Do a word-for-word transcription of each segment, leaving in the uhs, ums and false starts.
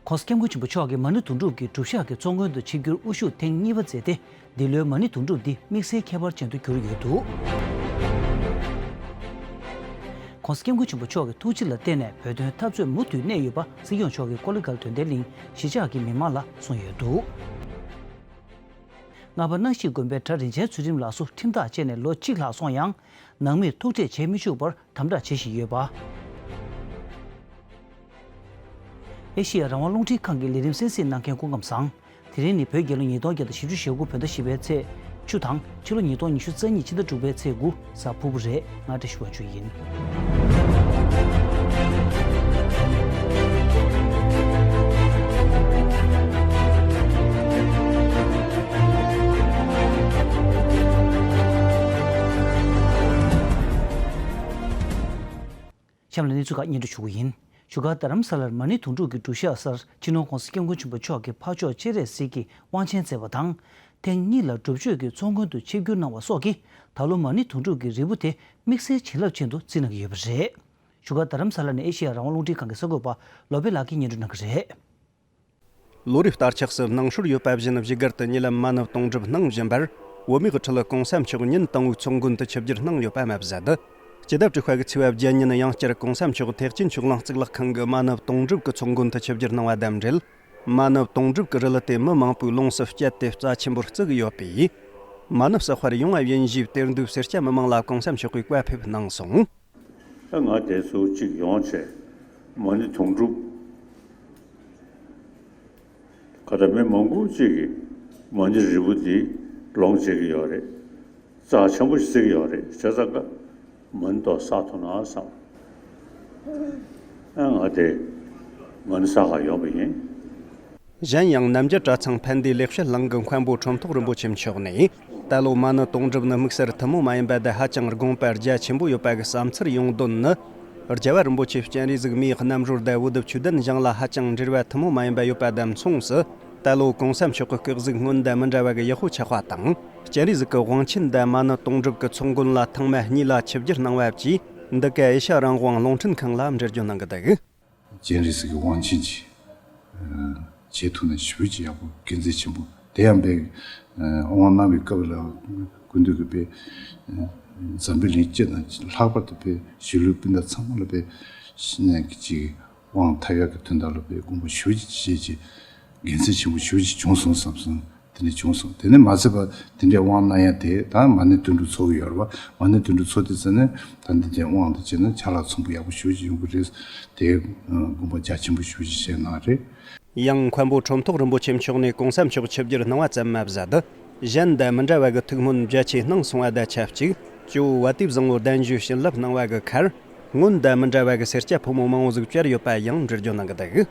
༸གོང་ས་༸སྐྱབས་མགོན་ཆེན་པོ་མཆོག་གིས་མ་ཎི་དུང་སྒྲུབ་ཀྱི་སྒྲུབ་ཞག་གི་ཚོགས་མགོན་དུ་ཆིབས་བསྒྱུར་དབུ་བཞུགས་ཐེངས་གཉིས་པ་མཛད་དེ། འདི་ལོའི་མ་ཎི་དུང་སྒྲུབ་འདི་དམིགས་བསལ་ཁྱད་པར་ཅན་དུ་གྱུར་ཡོད་འདུག ༸གོང་ས་༸སྐྱབས་མགོན་ཆེན་པོ་མཆོག་གི་ཐུགས་རྗེ་ལ་བརྟེན་ནས་བོད་དོན་འཐབ་རྩོད་མུ་མཐུད་གནས་ཡོད་པ་སྲིད་སྐྱོང་མཆོག་གིས་ཀོ་ལི་གྷལ་དོན་ལྡན་གླིང་གཞིས་ཆགས་ཀྱི་མི་མང་ལ་གསུངས་ཡོད་འདུག་རྔ་པ་སྣང་ཞིག་དགོན་པའི་གྲྭ་རིན་ཆེན་ཚུལ་ཁྲིམས་ལགས་སུ་ཁྲིམས་ཐག་བཅད་ནས་ལོ་གཅིག་ལྷག་སོང་ཡང་། ནང་མིར་ཐུག་འཕྲད་བྱེད་མི་བཅུག་པར་དམ་དྲག་བྱེད་བཞིན་ཡོད་པ། ཨེ་ཤི་ཡ་རང་དབང་རླུང་འཕྲིན་ཁང་གི་ལས་རིམ་གསན་གཟིགས་གནང་མཁན་སྐུ་ཁམས་བཟང་། དེ་རིང་ནི་བོད་རྒྱལ་ལོ་ཉིས་སྟོང་བརྒྱ་དང་བཞི་བཅུ་ཞེ་དགུ་བོད་ཟླ་བཞི་པའི་ཚེས་བཅུ་དང་ཕྱི་ལོ་ཉིས་སྟོང་ཉི་ཤུ་རྩ་གཉིས་ཕྱི་ཟླ་དྲུག་པའི་ཚེས་དགུ་གཟའ་ཕུར་བུ་རེད། ང་བཀྲ་ཤིས་དབང་ཕྱུག་ཡིན། གཤམ་ལ་གནས་ཚུལ་ཁག་སྙན་སྒྲོན་ཞུ་གི་ཡིན། བཞུགས་སྒར་རྡ་རམ་ས་ལར་མ་ཎི་དུང་སྒྲུབ་ཀྱི་སྒྲུབ་ཞག་སར་སྤྱི་ནོར་༸གོང་ས་༸སྐྱབས་མགོན་ཆེན་པོ་མཆོག་གིས་ཕར་ཕྱོགས་སྤྱན་རས་གཟིགས་ཀྱི་དབང་ཆེན་མཛད་པ་དང་། ཐེངས་གཉིས་ལ་སྒྲུབ་མཆོད་ཀྱི་ཚོགས་མགོན་དུ་ཆིབས་བསྒྱུར་གནང་བ་སོགས་ཀྱིས་ད་ལོ་མ་ཎི་དུང་སྒྲུབ་ཀྱི་རིལ་བུ་དེ་དམིགས་བསལ་བྱིན་རླབས་ཅན་དུ་བརྩི་གནང་གི་ཡོད་པ་རེད། བཞུགས་སྒར་རྡ་རམ་ས་ལ་ནས་ཨེ་ཤེ་ཡ་རང་དབང་རླུང་འཕྲིན་ཁང་གི་གསར་འགོད་པ་བློ་བྷེ་ལགས་ཀྱིས་སྙན་སྒྲོན་གནང་གི་རེད། ལོ་རེའི་སྟར་ཆགས་སུ་སྣང་སྲོལ་ཡོད་པ་བཞིན་བཞུགས་སྒར་དུ་ཉེ་ལམ་མ་ཎི་དུང་སྒྲུབ་གནང་བཞིན་པར། བོད་མིའི་དབུ་ཁྲིད་༸གོང་ས་མཆོག་ཉིན་དང་པོའི་ཚོགས་མགོན་དུ་ཆིབས་བསྒྱུར་གནང་ཡོད་པ་མ་ཟད། སྤྱི་ཟླ་དྲུག་པ་གི་ཚེས་པ་བརྒྱད་ཉིན་ཡང་བསྐྱར་༸གོང་ས་མཆོག་ཐེག་ཆེན་ཆོས་གླིང་གཙུག་ལག་ཁང་གི་མ་ཎི་དུང་སྒྲུབ་ཀྱི་ཚོགས་མགོན་དུ་ཆིབས་བསྒྱུར་གནང་བ་དང་འབྲེལ། མ་ཎི་དུང་སྒྲུབ་ཀྱི་རིལ་དེ་མི་མང་པོས་ལོངས་སུ་སྤྱད་དེ་རྩ་ཆེན་པོར་བརྩི་གི་ཡོད་པས། མ་ཎི་བསགས་པར་ཡོང་བ་ཡིན་ཞེས་གཏེར་མདོའི་སེར་སྐྱ་མི་མང་ལ་༸གོང་ས་མཆོག་གིས་བཀའ་ཕེབས་གནང་སོང་། ཨ། ང་དེ་ཚོ་གཅིག་ཡོང་བྱས་མ་ཎི་དུང་སྒྲུབ། ཁ་ད་མི་མང་པོ་གཅིག་གིས་མ་ཎི་རིལ་བུ་འདི་ལོངས་སྤྱད་ཀྱི་ཡོད་རེད། རྩ་ཆེན་པོ་ཞིག་བརྩི་གི་ཡོད་རེད། བྱས་ཙང་ཀ་མ་ཎི་ཏོག་བསགས་ཐུབ་ན་བསམ། ཨ། ང་དེ་མ་ཎི་བསགས་ག་ཡོང་པ་ཡིན། གཞན་ཡང་རྣམ་རྒྱལ་གྲྭ་ཚང་ཕན་བདེའི་ལེགས་བཤད་གླིང་གི་མཁན་པོ་ཁྲོམ་ཐོག་རིན་པོ་ཆེ་མཆོག་ནས། ད་ལོ་མ་ཎི་དུང་སྒྲུབ་ནི་དམིགས་བསལ་ཐུན་མོང་མ་ཡིན་པ་དེ་ཧ་ཅང་དགོངས་པ་རྒྱ་ཆེན་པོ་ཡོད་པ་གི་བསམ་ཚུལ་ཡོང་དོན་ནི། རྒྱལ་བ་རིན་པོ་ཆེ་སྤྱན་རས་གཟིགས་མིའི་རྣམ་རོལ་དང་བོད་ཆོས་ལྡན་ཞིང་ལ་ཧ་ཅང་འབྲེལ་བ་ཐུན་མོང་མ་ཡིན་པ་ཡོད་པ་དང་མཚུངས་སུ། ད་ལོ་༸གོང་ས་མཆོག་གི་སྐུ་གཟུགས་སྔོན་དང་མི་འདྲ་བ་གི་ཡག་པོ་ཆགས་པ་དང་། སྤྱན་རས་གཟིགས་ཀྱི་དབང་ཆེན་དང་མ་ཎི་དུང་སྒྲུབ་ཀྱི་ཚོགས་མགོན་ལ་ཐེངས་མ་གཉིས་ལ་ཆིབས་བསྒྱུར་གནང་བ་བཅས་འདི་ག་ཨེ་ཤ་རང་དབང་རླུང་འཕྲིན་ཁང་ལ་འགྲེལ་བརྗོད་གནང་གི་འདུག་སྤྱན་རས་གཟིགས་ཀྱི་དབང་ཆེན་གྱི་ཆེད་དུ་ནས་ཞེ་པོ་ཅིག་ཡག་པོ་དགེ་མཚན་ཆེན་པོ་དེ་ཡང་པའི་དབང་གནང་བའི་སྐབས་ལ་སྐུ་མདུན་གྱི་པའི་འཛམ་བུའི་གླིང་སྤྱི་དང་ལྷག་པར་དུ་པའི་གཞིས་ལུས་སྤུན་ཟླ་ཚང་མ་ལ་པའི་ཞི་གནས་ཀྱི་ཅིག་དབང་ཐ་ཡག་གི་དོན་དག་ལ་པའི་དགོངས་པ་ཞེ་པོ་ཅིག་བཞེས་ཀྱི་དགེ་མཚན་ཆེན་པོ་ཞེ་པོ་ཅིག་བྱུང་སོང་བསམ་སོང་། དེ་ནས་བྱུང་སོང་། དེ་ནས་མ་ཚད་པ་དེ་འདྲའི་དབང་གནང་ཡ་དེ་ད་མ་ཎི་དུང་སྒྲུབ་ཚོགས་ཀྱི་ཡོད་རེད་པ། མ་ཎི་དུང་སྒྲུབ་ཚོགས་དེ་ཚོ་ནས་ད་འདི་འདྲའི་དབང་དུ་བྱས་ན་ཆ་ལག་ཚོམ་བུ་ཡག་པོ་ཞེ་པོ་ཅིག་ཡོང་གི་རེད། དེ་དགོངས་པ་རྒྱ་ཆེན་པོ་ཞེ་པོ་ཅིག་བཞེས་གནང་རེད། ཡང་མཁན་པོ་ཁྲོམ་ཐོག་རིན་པོ་ཆེ་མཆོག་ནས་༸གོང་ས་མཆོག་ཆིབས་བསྒྱུར་གནང་བ་ཙམ་མ་ཟད། གཞན་དང་མི་འདྲ་བ་གི་ཐུགས་སྨོན་རྒྱ་ཆེ་གནང་སོང་བ་དང་ཆབས་ཅིག་ཇོ་བོ་དབལ་ཏེ་བཟང་པོ་གདན་ཞུའི་བྱིན་རླབས་གནང་བ་གི་ཁར། སྔོན་དང་མི་འདྲ་བ་གི་སེར་སྐྱ་ཕོ་མོ་མང་བོ་ཟིག་བཅར་ཡོད་པ་ཡང་འགྲེལ་བརྗོད་གནང་གི་འདུག་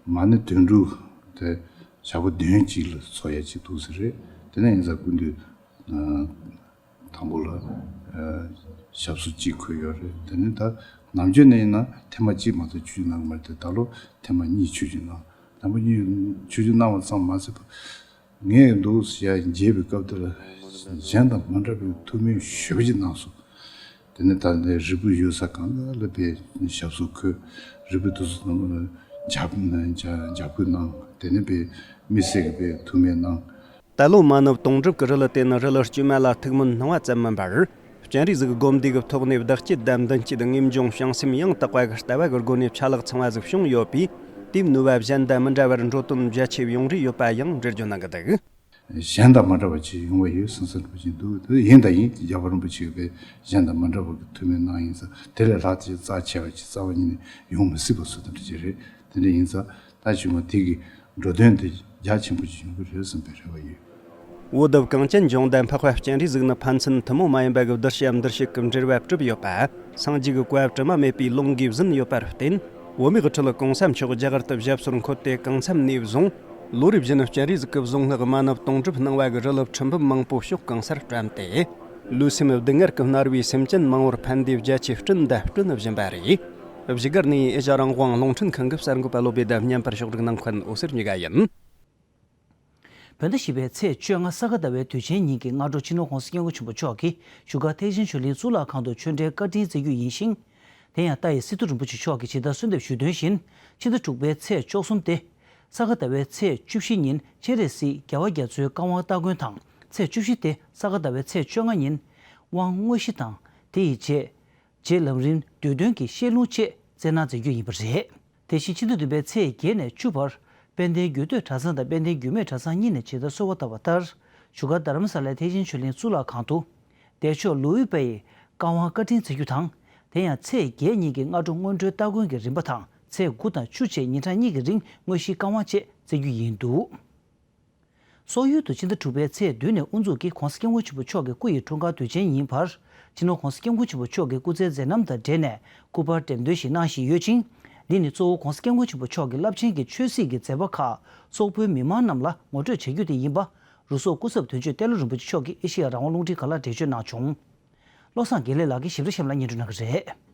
མ་ཎི་དུང་སྒྲུབ་དེ་ཞག་པོ་བདུན་གཅིག་ལ་ཚོགས་ཡ་གཅིག་འདུག་ཟེར་རེད། དེ་ནས་ཡིན་ཙང་སྐུ་མདུན་དང་པོ་ལ་ཞབས་སོར་གཅིག་འཁོད་ཡོད་རེད། དེ་ནས་ད་ནམ་རྒྱུན་ནས་ཡིན་ན་ཐེངས་མ་གཅིག་མ་གཏོགས་ཆོས་ཞུ་གནང་གི་མ་རེད་དེ། ད་ལོ་ཐེངས་མ་གཉིས་ཆོས་ཞུ་གནང་། ཐེངས་མ་གཉིས་ཆོས་ཞུ་གནང་བ་ཙམ་མ་ཟད་པ། ངས་འདུག་ཡ་མཇལ་བའི་སྐབས་དེ་ལ་གཞན་དང་མ་འདྲ་བའི་ཐུགས་སྨོན་ཞེ་པོ་ཅིག་གནང་སོང་། དེ་ནས་ད་ལྟའི་རིལ་བུ་ཡོད་ས་གང་ག་ལ་པའི་ཞབས་སོར་འཁོད། རིལ་བུ་དེ་ཚོ་རྣམས་ལ་འཇབ་འཇབ་འཇབ་རྒོལ་གནང་། དེ་ནས་པའི་དམིགས་བསལ་གྱི་པའི་ཐུགས་སྨོན་གནང་། ད་ལོ་མ་ཎི་དུང་སྒྲུབ་ཀྱི་རིལ་དེ་ནི་རིལ་དཀྱུས་མ་ལ་ཐུགས་སྨོན་གནང་བ་ཙམ་མིན་པར། སྤྱན་རས་གཟིགས་སྒོམ་བཟླས་ཀྱི་ཐོག་ནས་བདག་བསྐྱེད་དང་མདུན་བསྐྱེད་ངེས་འབྱུང་བྱང་སེམས་ཡང་དག་པ་གི་ལྟ་བ་གི་སྒོ་ནས་ཆ་ལག་ཚང་བ་ཟིག་བྱུང་ཡོད་པས། དེའི་ནུས་པ་གཞན་དང་མི་འདྲ་བར་འགྲོ་དོན་རྒྱ་ཆེ་ཡོང་རེ་ཡོད་པ་ཡང་འགྲེལ་བརྗོད་གནང་གི་འདུག་གཞན་དང་མ་འདྲ་བ་ཅིག་ཡོང་བ་ཡོད་བསམ་བསམ་འདྲ་བ་ཅིག་འདུག་དེ་ཡིན་དང་ཡིན། རྒྱལ་བ་རིན་པོ་ཆེ་གིས་གཞན་དང་མ་འདྲ་བ་གི་ཐུགས་སྨོན་གནང་ཡིན་ཙང་དེ་ལས་ལྷག་དེ་རྩ་ཆེ་བ་ཅིག་རྩ་བ་ཉིད་ནས་ཡོང་མི་སྲིད་པ་བཟོ་ལྟ་འདྲ་ཅིག་རེད། དེ་འདྲ་ཡིན་ཙང་ད་ཕྱི་མ་དེ་གི་འགྲོ་དོན་དེ་རྒྱ་ཆེན་པོ་ཅིག་ཡོང་གི་རེད་བསམ་པའི་རེ་བ་ཡོད། འོ། དབུ་གངས་ཅན་ལྗོངས་ལྡན་འཕགས་པ་སྤྱན་རས་གཟིགས་ནི་ཕན་ཚུན་ཐུན་མོང་མ་ཡིན་པ་གི་གདུལ་བྱ་འདུལ་བྱེད་ཀྱི་འབྲེལ་བ་གྲུབ་ཡོད་པ། སངས་རྒྱས་ཀྱི་བཀའ་དྲི་མ་མེད་པའི་ལུང་གིས་ཟིན་ཡོད་པར་བརྟེན། བོད་མིའི་དབུ་ཁྲིད་༸གོང་ས་མཆོག་རྒྱ་གར་དུ་ཞབས་སོར་འཁོད་དེ་གང་འཚམ་ནས་བཟུང་། ལོ་རེ་བཞིན་སྤྱན་རས་གཟིགས་ཀྱི་གཟུངས་སྔགས་མ་ཎི་དུང་སྒྲུབ་གནང་བ་གི་རིལ་ཁྲི་འབུམ་མང་པོ་ཕྱོགས་གང་སར་བཀྲམ་སྟེ། ལུས་སེམས་སྡུག་བསྔལ་གྱིས་མནར་བའི་སེམས་ཅན་མང་བོར་ཕན་བདེ་རྒྱ་ཆེ་བསྐྲུན་དང་བསྐྲུན་བཞིན་པ་རེད། བཞུགས་སྒར་ནས་ཨེ་ཤ་རང་དབང་རླུང་འཕྲིན་ཁང་གི་གསར་འགོད་པ་བློ་བྷེ་དང་བརྙན་པར་ཕྱོགས་སྒྲིག་གནང་མཁན་འོད་ཟེར་གཉིས་ཀ་ཡིན། བོད་ཟླ་བཞི་པའི་ཚེས་བཅོ་ལྔ་ས་ག་ཟླ་བའི་དུས་ཆེན་ཉིན་གྱི་སྔ་དྲོ་སྤྱི་ནོར་༸གོང་ས་༸སྐྱབས་མགོན་ཆེན་པོ་མཆོག་གིས་བཞུགས་སྒར་ཐེག་ཆེན་ཆོས་གླིང་གཙུག་ལག་ཁང་དུ་ཆོས་འབྲེལ་བཀའ་དྲིན་སྩལ་རྒྱུ་ཡིན་ཞིང་། དེ་ཡང་ཏཱའི་སི་ཏུ་རིན་པོ་ཆེ་མཆོག་གིས་ཇི་ལྟར་གསོལ་འདེབས་ཞུས་དོན་བཞིན་ཕྱི་ཟླ་དྲུག་པའི་ཚེས་བཅུ་གསུམ་སྟེ། ས་ག་ཟླ་བའི་ཚེས་བཅུ་བཞི་ཉིན་སྤྱན་རས་གཟིགས་རྒྱལ་བ་རྒྱ་མཚོའི་བཀའ་དབང་སྟ་གོན་དང་། ཚེས་བཅུ་བཞི་སྟེ་ས་ག་ཟླ་བའི་ཚེས་བཅོ་ལྔ་ཉིན་དབང་དངོས་གཞི་དང་། དེ་ཡི་རྗེས་རྗེ་ལམ་རིམ་བསྡུས་དོན་གྱི་བཤད་ལུང་བཅས་སྩལ་གནང་མཛད་རྒྱུ་ཡིན་པ་རེད། དེ་བཞིན་སྤྱི་ཟླ་བདུན་པའི་ཚེས་བརྒྱད་ནས་བཅུ་བར་དཔལ་ལྡན་རྒྱུད་སྟོད་གྲྭ་ཚང་དང་དཔལ་ལྡན་རྒྱུད་སྨད་གྲྭ་ཚང་གཉིས་ནས་ཇི་ལྟར་གསོལ་བ་བཏབ་པ་ལྟར། བཞུགས་སྒར་རྡ་རམ་ས་ལའི་ཐེག་ཆེན་ཆོས་གླིང་གཙུག་ལག་ཁང་དུ། བདེ་མཆོག་ལོ་དབུས་པ་ཡི་བཀའ་དབང་བཀའ་དྲིན་སྩལ་རྒྱུ་དང་། དེ་ཡང་ཚེས་བརྒྱད་ཉིན་གྱི་སྔ་དྲོ་སྔོན་འགྲོའི་སྟ་གོན་གྱི་རིམ་པ་དང་། ཚེས་དགུ་དང་བཅུ་བཅས་ཉིན་གྲངས་གཉིས་ཀྱི་རིང་དངོས་གཞིའི་བཀའ་དབང་བཅས་སྩལ་རྒྱུ་ཡིན་འདུག། སོག་ཡུལ་དུ་སྤྱི་ཟླ་དྲུག་པའི་ཚེས་བདུན་ནས་དབུ་འཛུགས་ཀྱིས་༸གོང་ས་༸སྐྱབས་མགོན་ཆེན་པོ་མཆོག་གི་སྐུ་ཡི་འཁྲུངས་སྐར་དུས་ཆེན་ཡིན་པར། སྤྱི་ནོར་༸གོང་ས་༸སྐྱབས་མགོན་ཆེན་པོ་མཆོག་གི་སྐུ་ཚེའི་མཛད་རྣམ་དང་འབྲེལ་ནས་སྐུ་པར་འགྲེམས་སྟོན་ཞིག་གནང་བཞིན་ཡོད་ཅིང་། འདི་ནི་གཙོ་བོ་༸གོང་ས་༸སྐྱབས་མགོན་ཆེན་པོ་མཆོག་གི་རླབས་ཆེན་གྱི་ཆོས་སྲིད་ཀྱི་མཛད་པ་ཁག་སོག་པོའི་མི་མང་རྣམས་ལ་ངོ་སྤྲོད་བྱ་རྒྱུ་དེ་ཡིན་པ། རུ་སོག་སྐུ་ཚབ་དོན་གཅོད་ཏེ་ལོ་རིན་པོ་ཆེ་མཆོག་གིས་ཨེ་ཤེ་ཡ་རང་དབང་རླུང་འཕྲིན་ཁང་ལ་འགྲེལ་བརྗོད་གནང་བྱུང་། བློ་བཟང་དགེ་ལེགས་ལགས་ཀྱིས་ཞིབ་ཕྲ་གཤམ་ལ་སྙན་སྒྲོན་གནང་གི་རེད།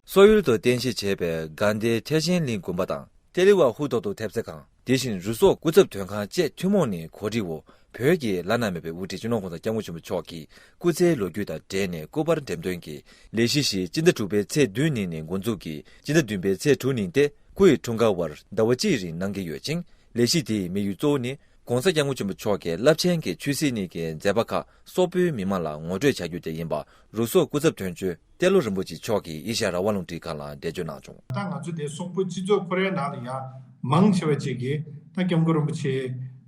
སོག་ཡུལ་དུ་རྟེན་གཞི་བྱས་པའི་དགའ་ལྡན་ཐེག་ཆེན་གླིང་དགོན་པ་དང་ཏེ་ལི་ཝ་ཧུ་ཏོག་ཏོ་ཐེབས་རྩ་ཁང་། དེ་བཞིན་རུ་སོག་སྐུ་ཚབ་དོན་ཁང་བཅས་ཐུན་མོང་ནས་གོ་སྒྲིག་འོག་བོད་ཀྱི་བླ་ན་མེད་པའི་དབུ་ཁྲིད་སྤྱི་ནོར་༸གོང་ས་༸སྐྱབས་མགོན་ཆེན་པོ་མཆོག་གི་སྐུ་ཚེའི་ལོ་རྒྱུས་དང་འབྲེལ་ནས་སྐུ་པར་འགྲེམས་སྟོན་གྱི་ལས་གཞི་ཞིག་སྤྱི་ཟླ་དྲུག་པའི་ཚེས་བདུན་ཉིན་ནས་འགོ་འཛུགས་ཀྱིས་སྤྱི་ཟླ་བདུན་པའི་ཚེས་དྲུག་ཉིན་ཏེ་སྐུ་ཡི་འཁྲུངས་སྐར་བར་ཟླ་བ་གཅིག་རིང་གནང་གི་ཡོད་ཅིང་། ལས་གཞི་དེའི་དམིགས་ཡུལ་གཙོ་བོ་ནི་༸གོང་ས་༸སྐྱབས་མགོན་ཆེན་པོ་མཆོག་གི་རླབས་ཆེན་གྱི་ཆོས་སྲིད་གཉིས་ཀྱི་མཛད་པ་ཁག་སོག་པོའི་མི་མང་ལ་ངོ་སྤྲོད་བྱ་རྒྱུ་དེ་ཡིན་པ། རུ་སོག་སྐུ་ཚབ་དོན་གཅོད་ཏེ་ལོ་རིན་པོ་ཆེ་མཆོག་གིས་ཨེ་ཤ་ཡ་རང་དབང་རླུང་འཕྲིན་ཁང་ལ་འགྲེལ་བརྗོད་གནང་བྱུང་། ད་ང་ཚོ་དེ་སོག་པོ་སྤྱི་ཚོགས་ཁོ་རའི་ནང་ལ་ཡང་མང་ཆེ་བ་ཅིག་གིས་ད་༸སྐྱབས་མགོན་རིན་པོ་ཆེ་